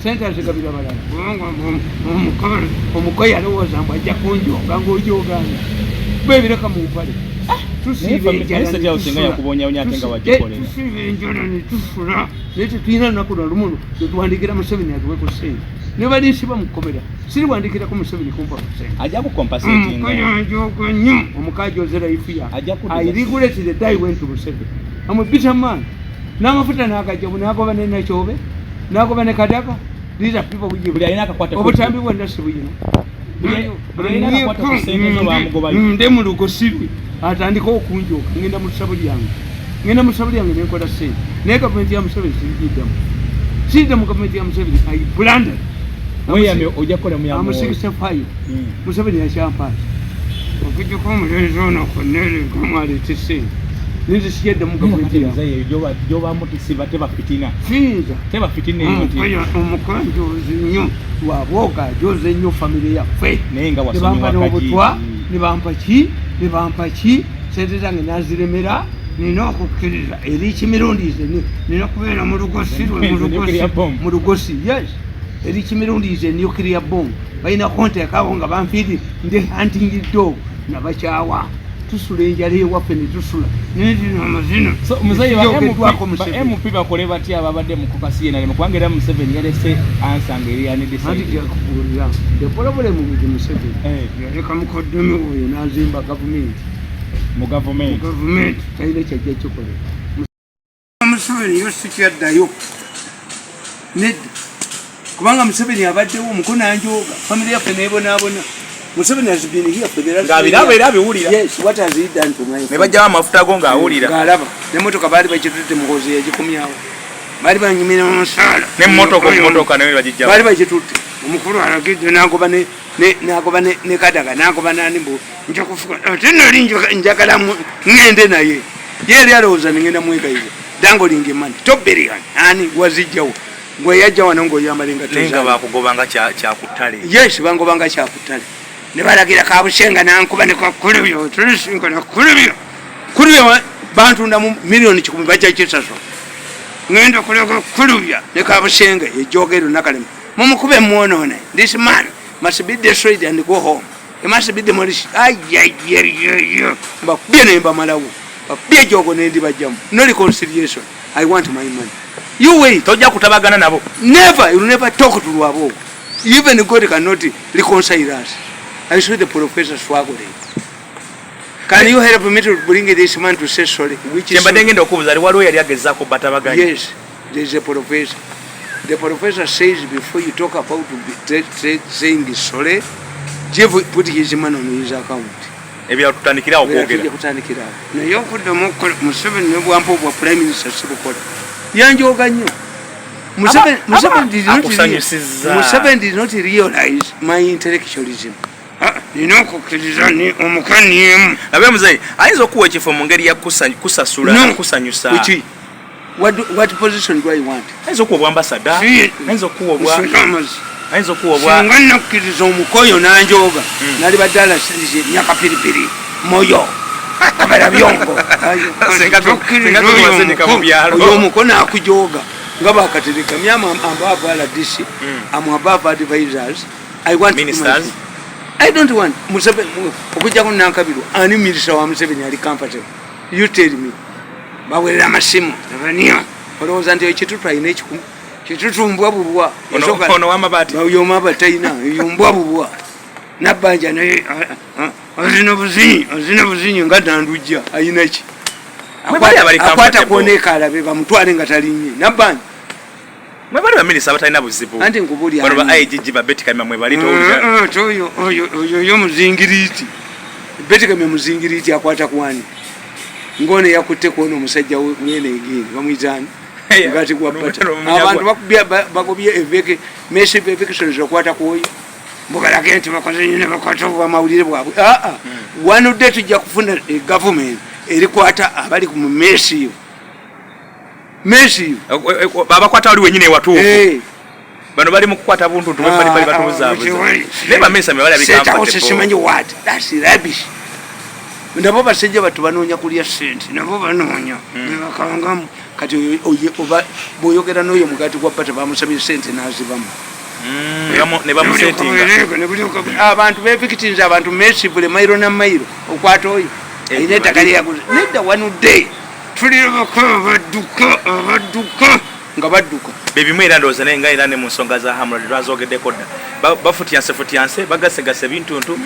sente, azigabira balala, kubanga omuko yalowooza mbu ajja kunjoga ngaojoganya bwebireka mu mpale. Tusiiba Naye enjala naye State House ne nga tusula. yakubonyabonya ate nga wagikolera. Tusiiba enjala ne tusula, naye tetulina lunaku lwalumu lwetuwandikira Museveni atuwe ku ssente. Ne balinsiba mu kkomera, siriwandikirako Museveni kumpa ku ssente. Ajja kucompensatinga. Omukayanjoga nnyo, omukajoze life yange. Ajja kuddiza. I regret the day I went to Museveni. I'm a bitter man. N'amafuta n'agajja, n'agoba ne Nakyobe, n'agoba ne Kadaga. These are people we give. Buli alina akakwate ku- Obutambi bwonna si buyina. Buli alina akakwate ku ssente zo bamugobayo. Nde mu lugosi lwe atandika okunjoka, ngenda mu ssabo lyange, ngenda mu ssabo lyange nenkola ssente, naye gavumenti ya Museveni sirigiddamu, siridda mu gavumenti ya Museveni. I blundered. Weeyamye ojja kukola mu ya Am Muhoozi. 65. Museveni yakyampaasa okujjako omulenzi ono koneregamu aleete ssente, ninze siyaddamu gavumenti yange. Muzeeyi, gyobamu tisiba teba fitina. Siyinza. Teba fitina eyo nti Omukanjozi nnyo lwabwoga, ajoze nnyo famire yaffe. Naye nga Ne bampa wasonyiwa n'obutwa, Kagiigi. ne bampa ki, ne bampa ki, sente zange naziremera. Nina okukkiriza eri kimirundi nze nina kubeera mu lugosi lwe, mu Nze lugosi. Nuclear bomb. Mu lugosi, yes. Eri kimirundi nze nuclear bomb, balina kunteekawo nga banfiiri ndi hunting dog, nabakyawa. Tusula enjala ewaffe ne tusula nezino amazina. So muzeeyi, ba Ekyogeddwako MP, ba Museveni. MP bakole batya ababadde mu caucus ye NRM? Kubanga era Museveni yalese answer nga eri Anti undecided. kyakubuulira, the problem with Museveni, yaleka mukoddomi oyo n'azimba gavumenti. Mu gavumenti. Gavumenti talina kyajja kikolera. Museveni yo sikyaddayo, nedda, kubanga Museveni abaddewo omukono anjooga, family yaffe nebonaabona. Museveni has been here for the last Ng'abiraba era abiwulira. Yes, what has he done to my Ne bajjawo amafuta go ng'awulira. Ng'alaba nemotoka baali bakitutte, Muhozi yagikomyawo, baali banyumira omusaala. N'emmotoka, omumotoka nayo bagijjawo. Baali bakitutte. Omukulu alagidde nagoba nagoba ne Kadaga, nagoba nani, mbu nja kufuka, ate nali njagala ŋŋende naye. Ye yali alowooza nengenda mwegayiza dangling money 2 billion. Ani wazijjawo? Gwe yajja wano ng'oyambala engatto Naye nga zange. bakugobanga kyakuttale. Yes, bangobanga kyakuttale ne balagira Kabusenga nankuba ne kakulubyo tulisinga kulubyo kulubya, bantundamu miliyoni 100, bajja kisaso ngenda kulega kulubya ne Kabusenga ejogero nakalema mumukube mwonone. This man must be destroyed and go home, he must be demolished. Ayayayaya, mbakubye ne mbamalawo, bakubye ejogo nendibajjamu. No reconciliation. I want my money. You wait. Tojja kutabagana nabo. Never. You never talk to Rwabo. Even God cannot reconcile us. I saw the professor struggling. Can you help me to bring this man to say sorry? Which is Kyembadde ngenda okubuuza, ali waliwo yali agezaako batabaganya? Yes, there is a professor. The professor says before you talk about saying sorry, give put his money on his account. Ebirala tutandikirawo Tujja okwogera. kutandikirawo. Naye okuddamu okukola Museveni ne bwampa obwa prime minister sibukola. Yanjooga nnyo. Akusanyusizza. Museveni did not realize my intellectualism. Ah, nina okukkiriza ni omukaniemu. Nabe muzeeyi ayinza okuwa ekifo mu ngeri ya kusasula No. kusanyusa. Kuki? What position do I want? Ayinza okuwa obwambasada. Ayinza okuwa obwa Nsula amazzi. Ayinza okuwa obwa Singa nakkiriza omukoyo nanjooga, nalibadde alasirize nyakapiripiri moyo kabala byongo. Singa tukuwasindika mu byalo. Oyo omuko nakujooga nga bakatereka myama above RDC, am above advisors. I want Ministers. I don't want Museveni. Okujjako Nankabirwa, ani minisita wa Museveni ali comfortable? You tell me. Bawerera amasimu abaniyo, olowooza nti ekitutu alina ekikumi kitutumbwa bubwa. Ono w'amabaati. Oyo omaba talina, oyo mbwa bubwa. Nabbanja naye azina buzinyi, azina buzinyi nga Nandujja ayina ki? Mwebali abali Akwata comfortable. kwoneeka alabe bamutwale nga talinye Nabbanja. Mwebali baminisita abatalina buzibu. Anti nkubulya Bano ba ani? IGG, ba Betty Kamya mwebali, towulira. Oyo oyo oyo muzingiriiti, Betikame muzingiriiti, akwata kwani ngono yakutte kwona omusajja wene egindi bamwitaani mugati gwa pata. Abantu bagobye eveke massive evictions okwata kwoyo, mbubalage nti bakoze nyo ne bakwata obwamawulire bwabwe. Aa, one day tujja kufuna government erikwata abali mu massive massive. Abakwata wali wenyini ewatuufu. Eh. Bano bali mu kukwata buntuntu, bali bali batubuzaabuza, naye baminisita mwe bali State House comfortable. simanyi what, that's rubbish. Nabo basajja batu banoonya kulya sente, nabo banoonya bebakangamu. Kati oba bw'oyogera n'oyo mugati gwa bata, bamusabye sente n'azibamu. Ne bamusetinga. Abantu bevictinze abantu massively, mairo na mairo. Okwata oyo alina ettaka lyeyaguze, nedda. One day tulirabako abadduka, abadduka nga badduka. Bebimu era ndowooza naye nga era ne mu nsonga za Hamrad lwazogeddeko dda, bafutyanse futyanse, bagasegase ebintuntu,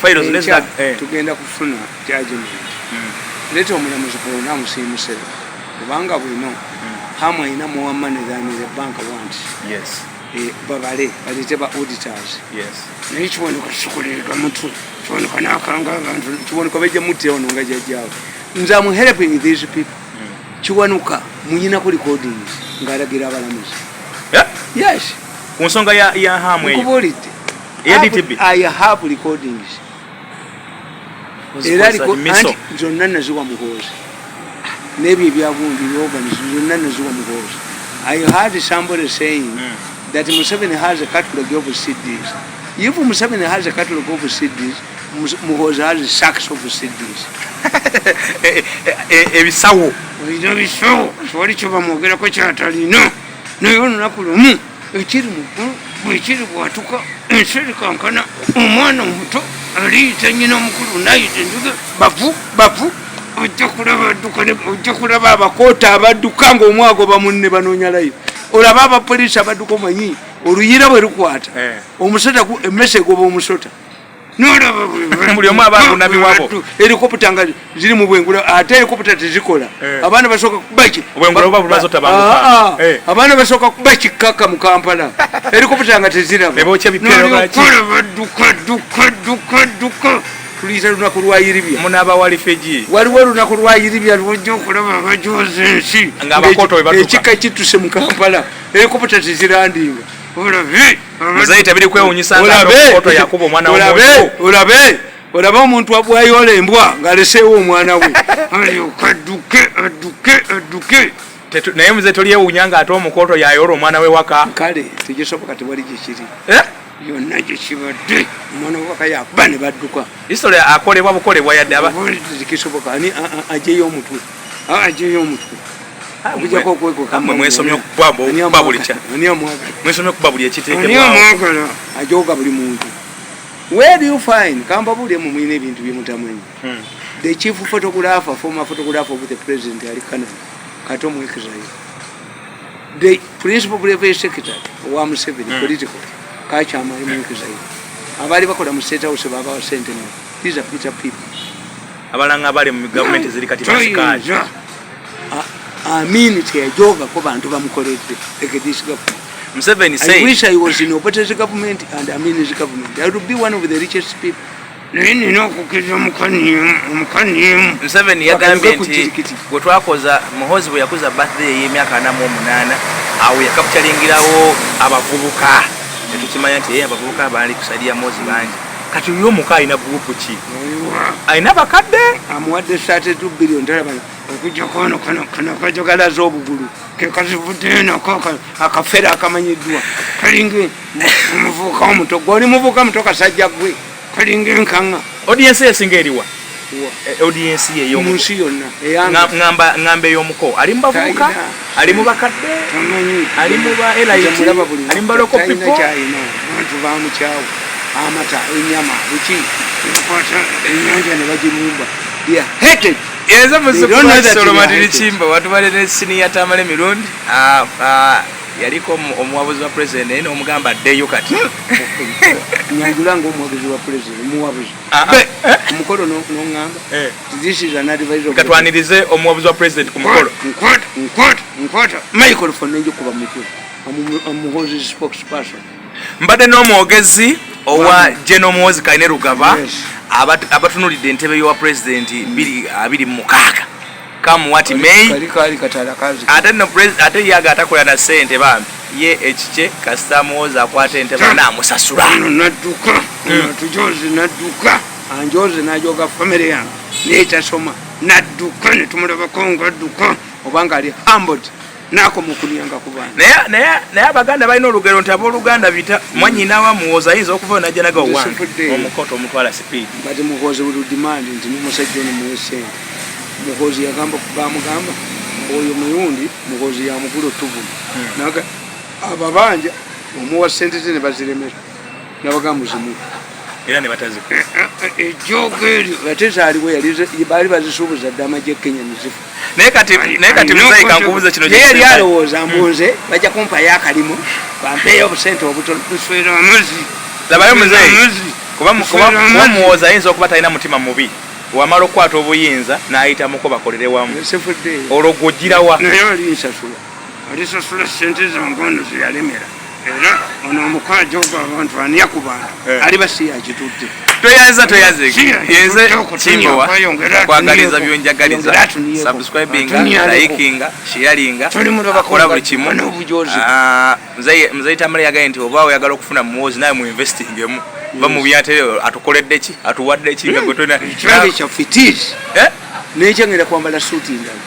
fayiro zonna. Enkya tugenda kufuna judgment. Leeta omulamuzi pronounce himself, kubanga bwino Hamu alina more money than the bank wants. Babale baleete ba auditors. Naye Kiwanuka sikuleega mutwe, Kiwanuka nakanga abantu, Kiwanuka bajja muttira wano nga jajjaawe. Nze am helping these people. Kiwanuka munyinako recordings ng'alagira abalamuzi. Yes. Ku nsonga ya Hamu eyo? Nkubuulidde. Eya DTB? I have recordings era Miso. Anti zonna naziwa Muhoozi n'ebyo ebyagundi organs zonna naziwa Muhoozi. I heard somebody saying that Museveni has a catalog of CDs. If Museveni has a catalog of CDs, Muhoozi has sacks of CDs. Ebisawo. Olina bisawo, tewali kyebamwogerako kyatalina. Naye olunaku lumu ekiri muggulu bwekiri bwatuka. Ensi erikankana. Omwana omuto aliyita nyina omukulu nayita enjuga bavu bavu. Ojja kulaba adduka, ojja kulaba abakoota abadduka ng'omwagoba munne banoonya layini. Olaba abapoliisi abadduka, omanyi oluyira bwe lukwata omusota, emmese egoba omusota. Nolaba Buli omu aba aguna biwabo. Helikopita nga ziri mu bwengula, ate helikopita tezikola. Abaana basooka kubaki Obwengula buba bumaze otabanguka. Ah, ah. Abaana basooka kuba kikaka mu Kampala, helikopita nga teziraba. Ne bookya ebipiira lwaki? Nolyokola badduka dduka dduka dduka. Tuliyita lunaku lwa Yiribya. Munaaba refugee. Waliwo olunaku lwa Yiribya lwojja okulaba abajoza ensi. Ng'abakoto bwe badduka. Ekika kituse mu Kampala, helikopita tezirandinga, olabe. Muzeeyi, tebiri kwewuunyisa nga Olabe. ate omukoto yakuba omwana Olabe, w'omuntu. olabe olabe omuntu bwayola embwa ng'aleseewo omwana we, alyoka adduke adduke adduke. Naye muze tolyewuunya nga ate omukoto yayola omwana we waka. Kale tegisoboka, tewali gyekiri. Eh? Yonna gyekibadde omwana wewaka yakuba ne badduka. History akolebwa bukolebwa yadde aba Tekisoboka. Ani ajeyo omutwe? Ajeyo omutwe okujjako okwekoka. Mmwe mwesomye okuba buli kya Ani amwagala? Mwesomye okuba buli Ani ekiteekebwawo. amwagala? Ajoga buli muntu. Where do you find? Kambabuulire, mu mulina ebintu byemutamanyi. The chief photographer, former photographer of the president, ali Canada kati omu exile. The principal private secretary wa Museveni, political, kakyama, ali mu exile. Abaali bakola mu State House babawa sente. No, these are bitter people. Abalanga abali mu gavumenti ziri kati basikaali. Toyinza. Amin teyajogako bantu bamukoledde like this government. Museveni I said wish I was in Obote's government and Amin's government. I would be one of the richest people. Naye nina okukkiriza omukaniemu. Museveni yagambye Bakanyuke ku nti kirikiti. Bwe twakoza Muhozi bwe yakuza birthday ey'emyaka 48, awo yakapyalingirawo abavubuka, netukimanya nti ye abavubuka baali ku side ya Muhozi bangi. Kati oyo omuka alina group ki? Alina bakadde. Amuwadde 32 billion, talaba okujjako ono kano kajagalaza obugulu kekazivuddeyo nako akafere akamanyiddwa kalinga omuvubuka omuto. Gwe oli muvubuka muto, kasajja gwe, kalinga enkaŋa. Audience esinga eriwa? Audience ye Mu ey'omuko nsi yonna eyange. Ŋŋamba ey'omuko ali mu bavubuka, Talina. ali mu bakadde, Tamanyi. ali mu ba elite, Nze mulaba buli ali mu ba local talina people. kyayina. Abantu bamukyawo, amata, enyama, buki, nebakwata enyanja ne bagirumba. They are hated. Yenze They don't know that muzukulwa they are Matiri hated. Kimba watubadde ne senior Tamale Mirundi. Yaliko omuwabuzi wa president, naye n'omugamba addeyo kati. Nyanjula nga omuwagizi wa president, omuwabuzi. Be, Omukolo noŋŋamba this is an advice of Katwanirize omuwabuzi wa president ku mukolo. Nkwata, nkwata, nkwata microphone nenjikuba mutwe. Muhozi spokesperson. Mbadde n'omwogezi owa Wano. General Muhozi Kainerugaba. Yes. Abatunulidde entebe y'owa president 2026, come what may. Kali kali katala kazi. Ate no ate yaga atakola na sente bambi, ye ekikye kasita Muhozi akwata entebe anaamusasula. Ono nadduka, ono tujoze nadduka, anjoze najoga family yange naye tasoma. Nadduka netumulabako nga adduka obanga ali humbled nakoma okunyanga ku bantu. Naye abaganda balina olugero nti abooluganda bita mwanyina wa Muwozi ayinza okuva najja naga owange. Nzisifudde. Omukoto omutwala sipiidi. But Muhozi will demand nti nomusajja ono muwe sente. Muhozi yagamba, bamugamba oyo muyundi Muhozi yamugula otuvuma naga ababanja omuwa sente ze ne baziremera nabagamba zimuwe. Era ne batazika. Ejogo eryo ate zaaliwo, yali baali bazisuubuza dda amagye e Kenya nezifu. Naye kati muzeeyi, kankubuuze kino. Naye yali alowooza mbunze bajja kumpayo akalimu bampeeyo obusente obutono nswera amazzi. Labayo muzeeyi. Amazzi. Kuba Muwozi ayinza okuba talina mutima mubi, wamala okukwata obuyinza n'ayitamuko bakolere wamu. Sifuddeeyo. Olwo gwogirawa? Naye alinsasula, alisasula sente zange ono zeyalemera. Era ono omukajogo abantu anya ku bantu aliba si yakitutte. Toyanza, toyanze. Si yakitutte. Yenze okutunyako, Kimbowa ayongere kwagaliza atunieko. byonjagaliza. Ayongere atunieko. Subscribinga, Atunialeko. likinga, sharinga, Tolimulabako kola buli kimu. n'obujozi. Muzeeyi Tamale yagambye nti oba oyagala okufuna Muwozi naye mu investingemu va mu byate atukoledde ki, atuwadde ki nga gwe tolina. Ekyange kyaffe tiisi. Eh? Nekyangenda kwambala suuti ndala.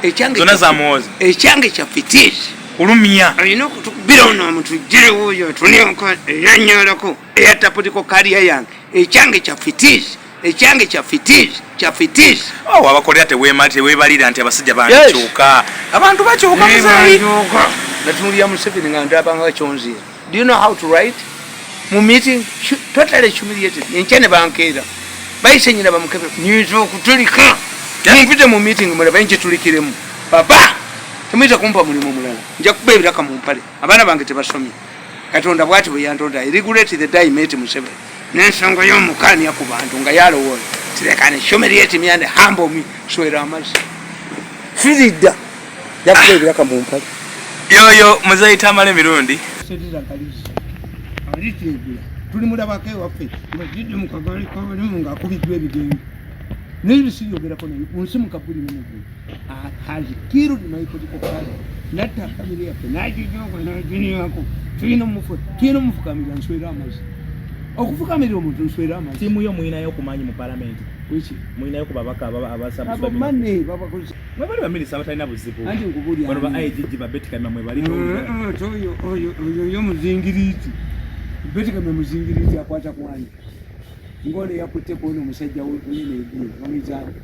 Ekyange Zonna za Muwozi. Ekyange kyaffe tiisi. Kulumya. Alina okutukubira ono amutuggirewo oyo atunyoka eyanyalako eyatta political career yange. Ekyange kyaffe tiisi, ekyange kyaffe tiisi, kyaffe tiisi. Oh, abakolera teweebalira nti abasajja bankyuka, abantu bakyuka muzeeyi. Natunulira Museveni nga ndabanga kyonzira. Do you know how to write? Mu meeting, totally humiliated. Enkya ne bankeera, bayise nyina bamukebe. Nyinza okutulika, mumpite mu meeting mulabe nkitulikiremu. Papa, temuyinza kumpa mulimu mulala, nja kuba ebiraka mu mpale. Abaana bange tebasomye. Katonda bwati bwe yantonda. I regret the day I met Museveni n'ensonga y'omukania ku bantu nga yalowooza tirekane humiliate me and humble me. Swera amazzi, firidda, jakuba ebiraka mu mpale. Yoyo muzeeyi Tamale Emirundi. Sente zankalizi alitegula, tulimulabako ewaffe ngajidde mu kagali kabalimu ngaakubiddwa ebigenge, naye siryogerako naye munsi mukabuli nemugulu has killed my political party, natta family yaffe, nagijoga, naginyako. Tulina omufukamira. Nswera amazzi okufukamira omuntu, nswera amazzi. Tiimu yo muyinayo kumaanyi mu palamenti? Wiki? Muyinayo ku babaka Abo mane babakozi. Mwebali baminisita abatalina buzibu. Anti nkubulya. Bano ba IGG, ba Betty Kamya mwebali. Oyo oyo oyo yo muzingiriti, Betty Kamya muzingiriti, akwata kwani ngono yakutte kuona omusajja wene egulo bamuyitaani.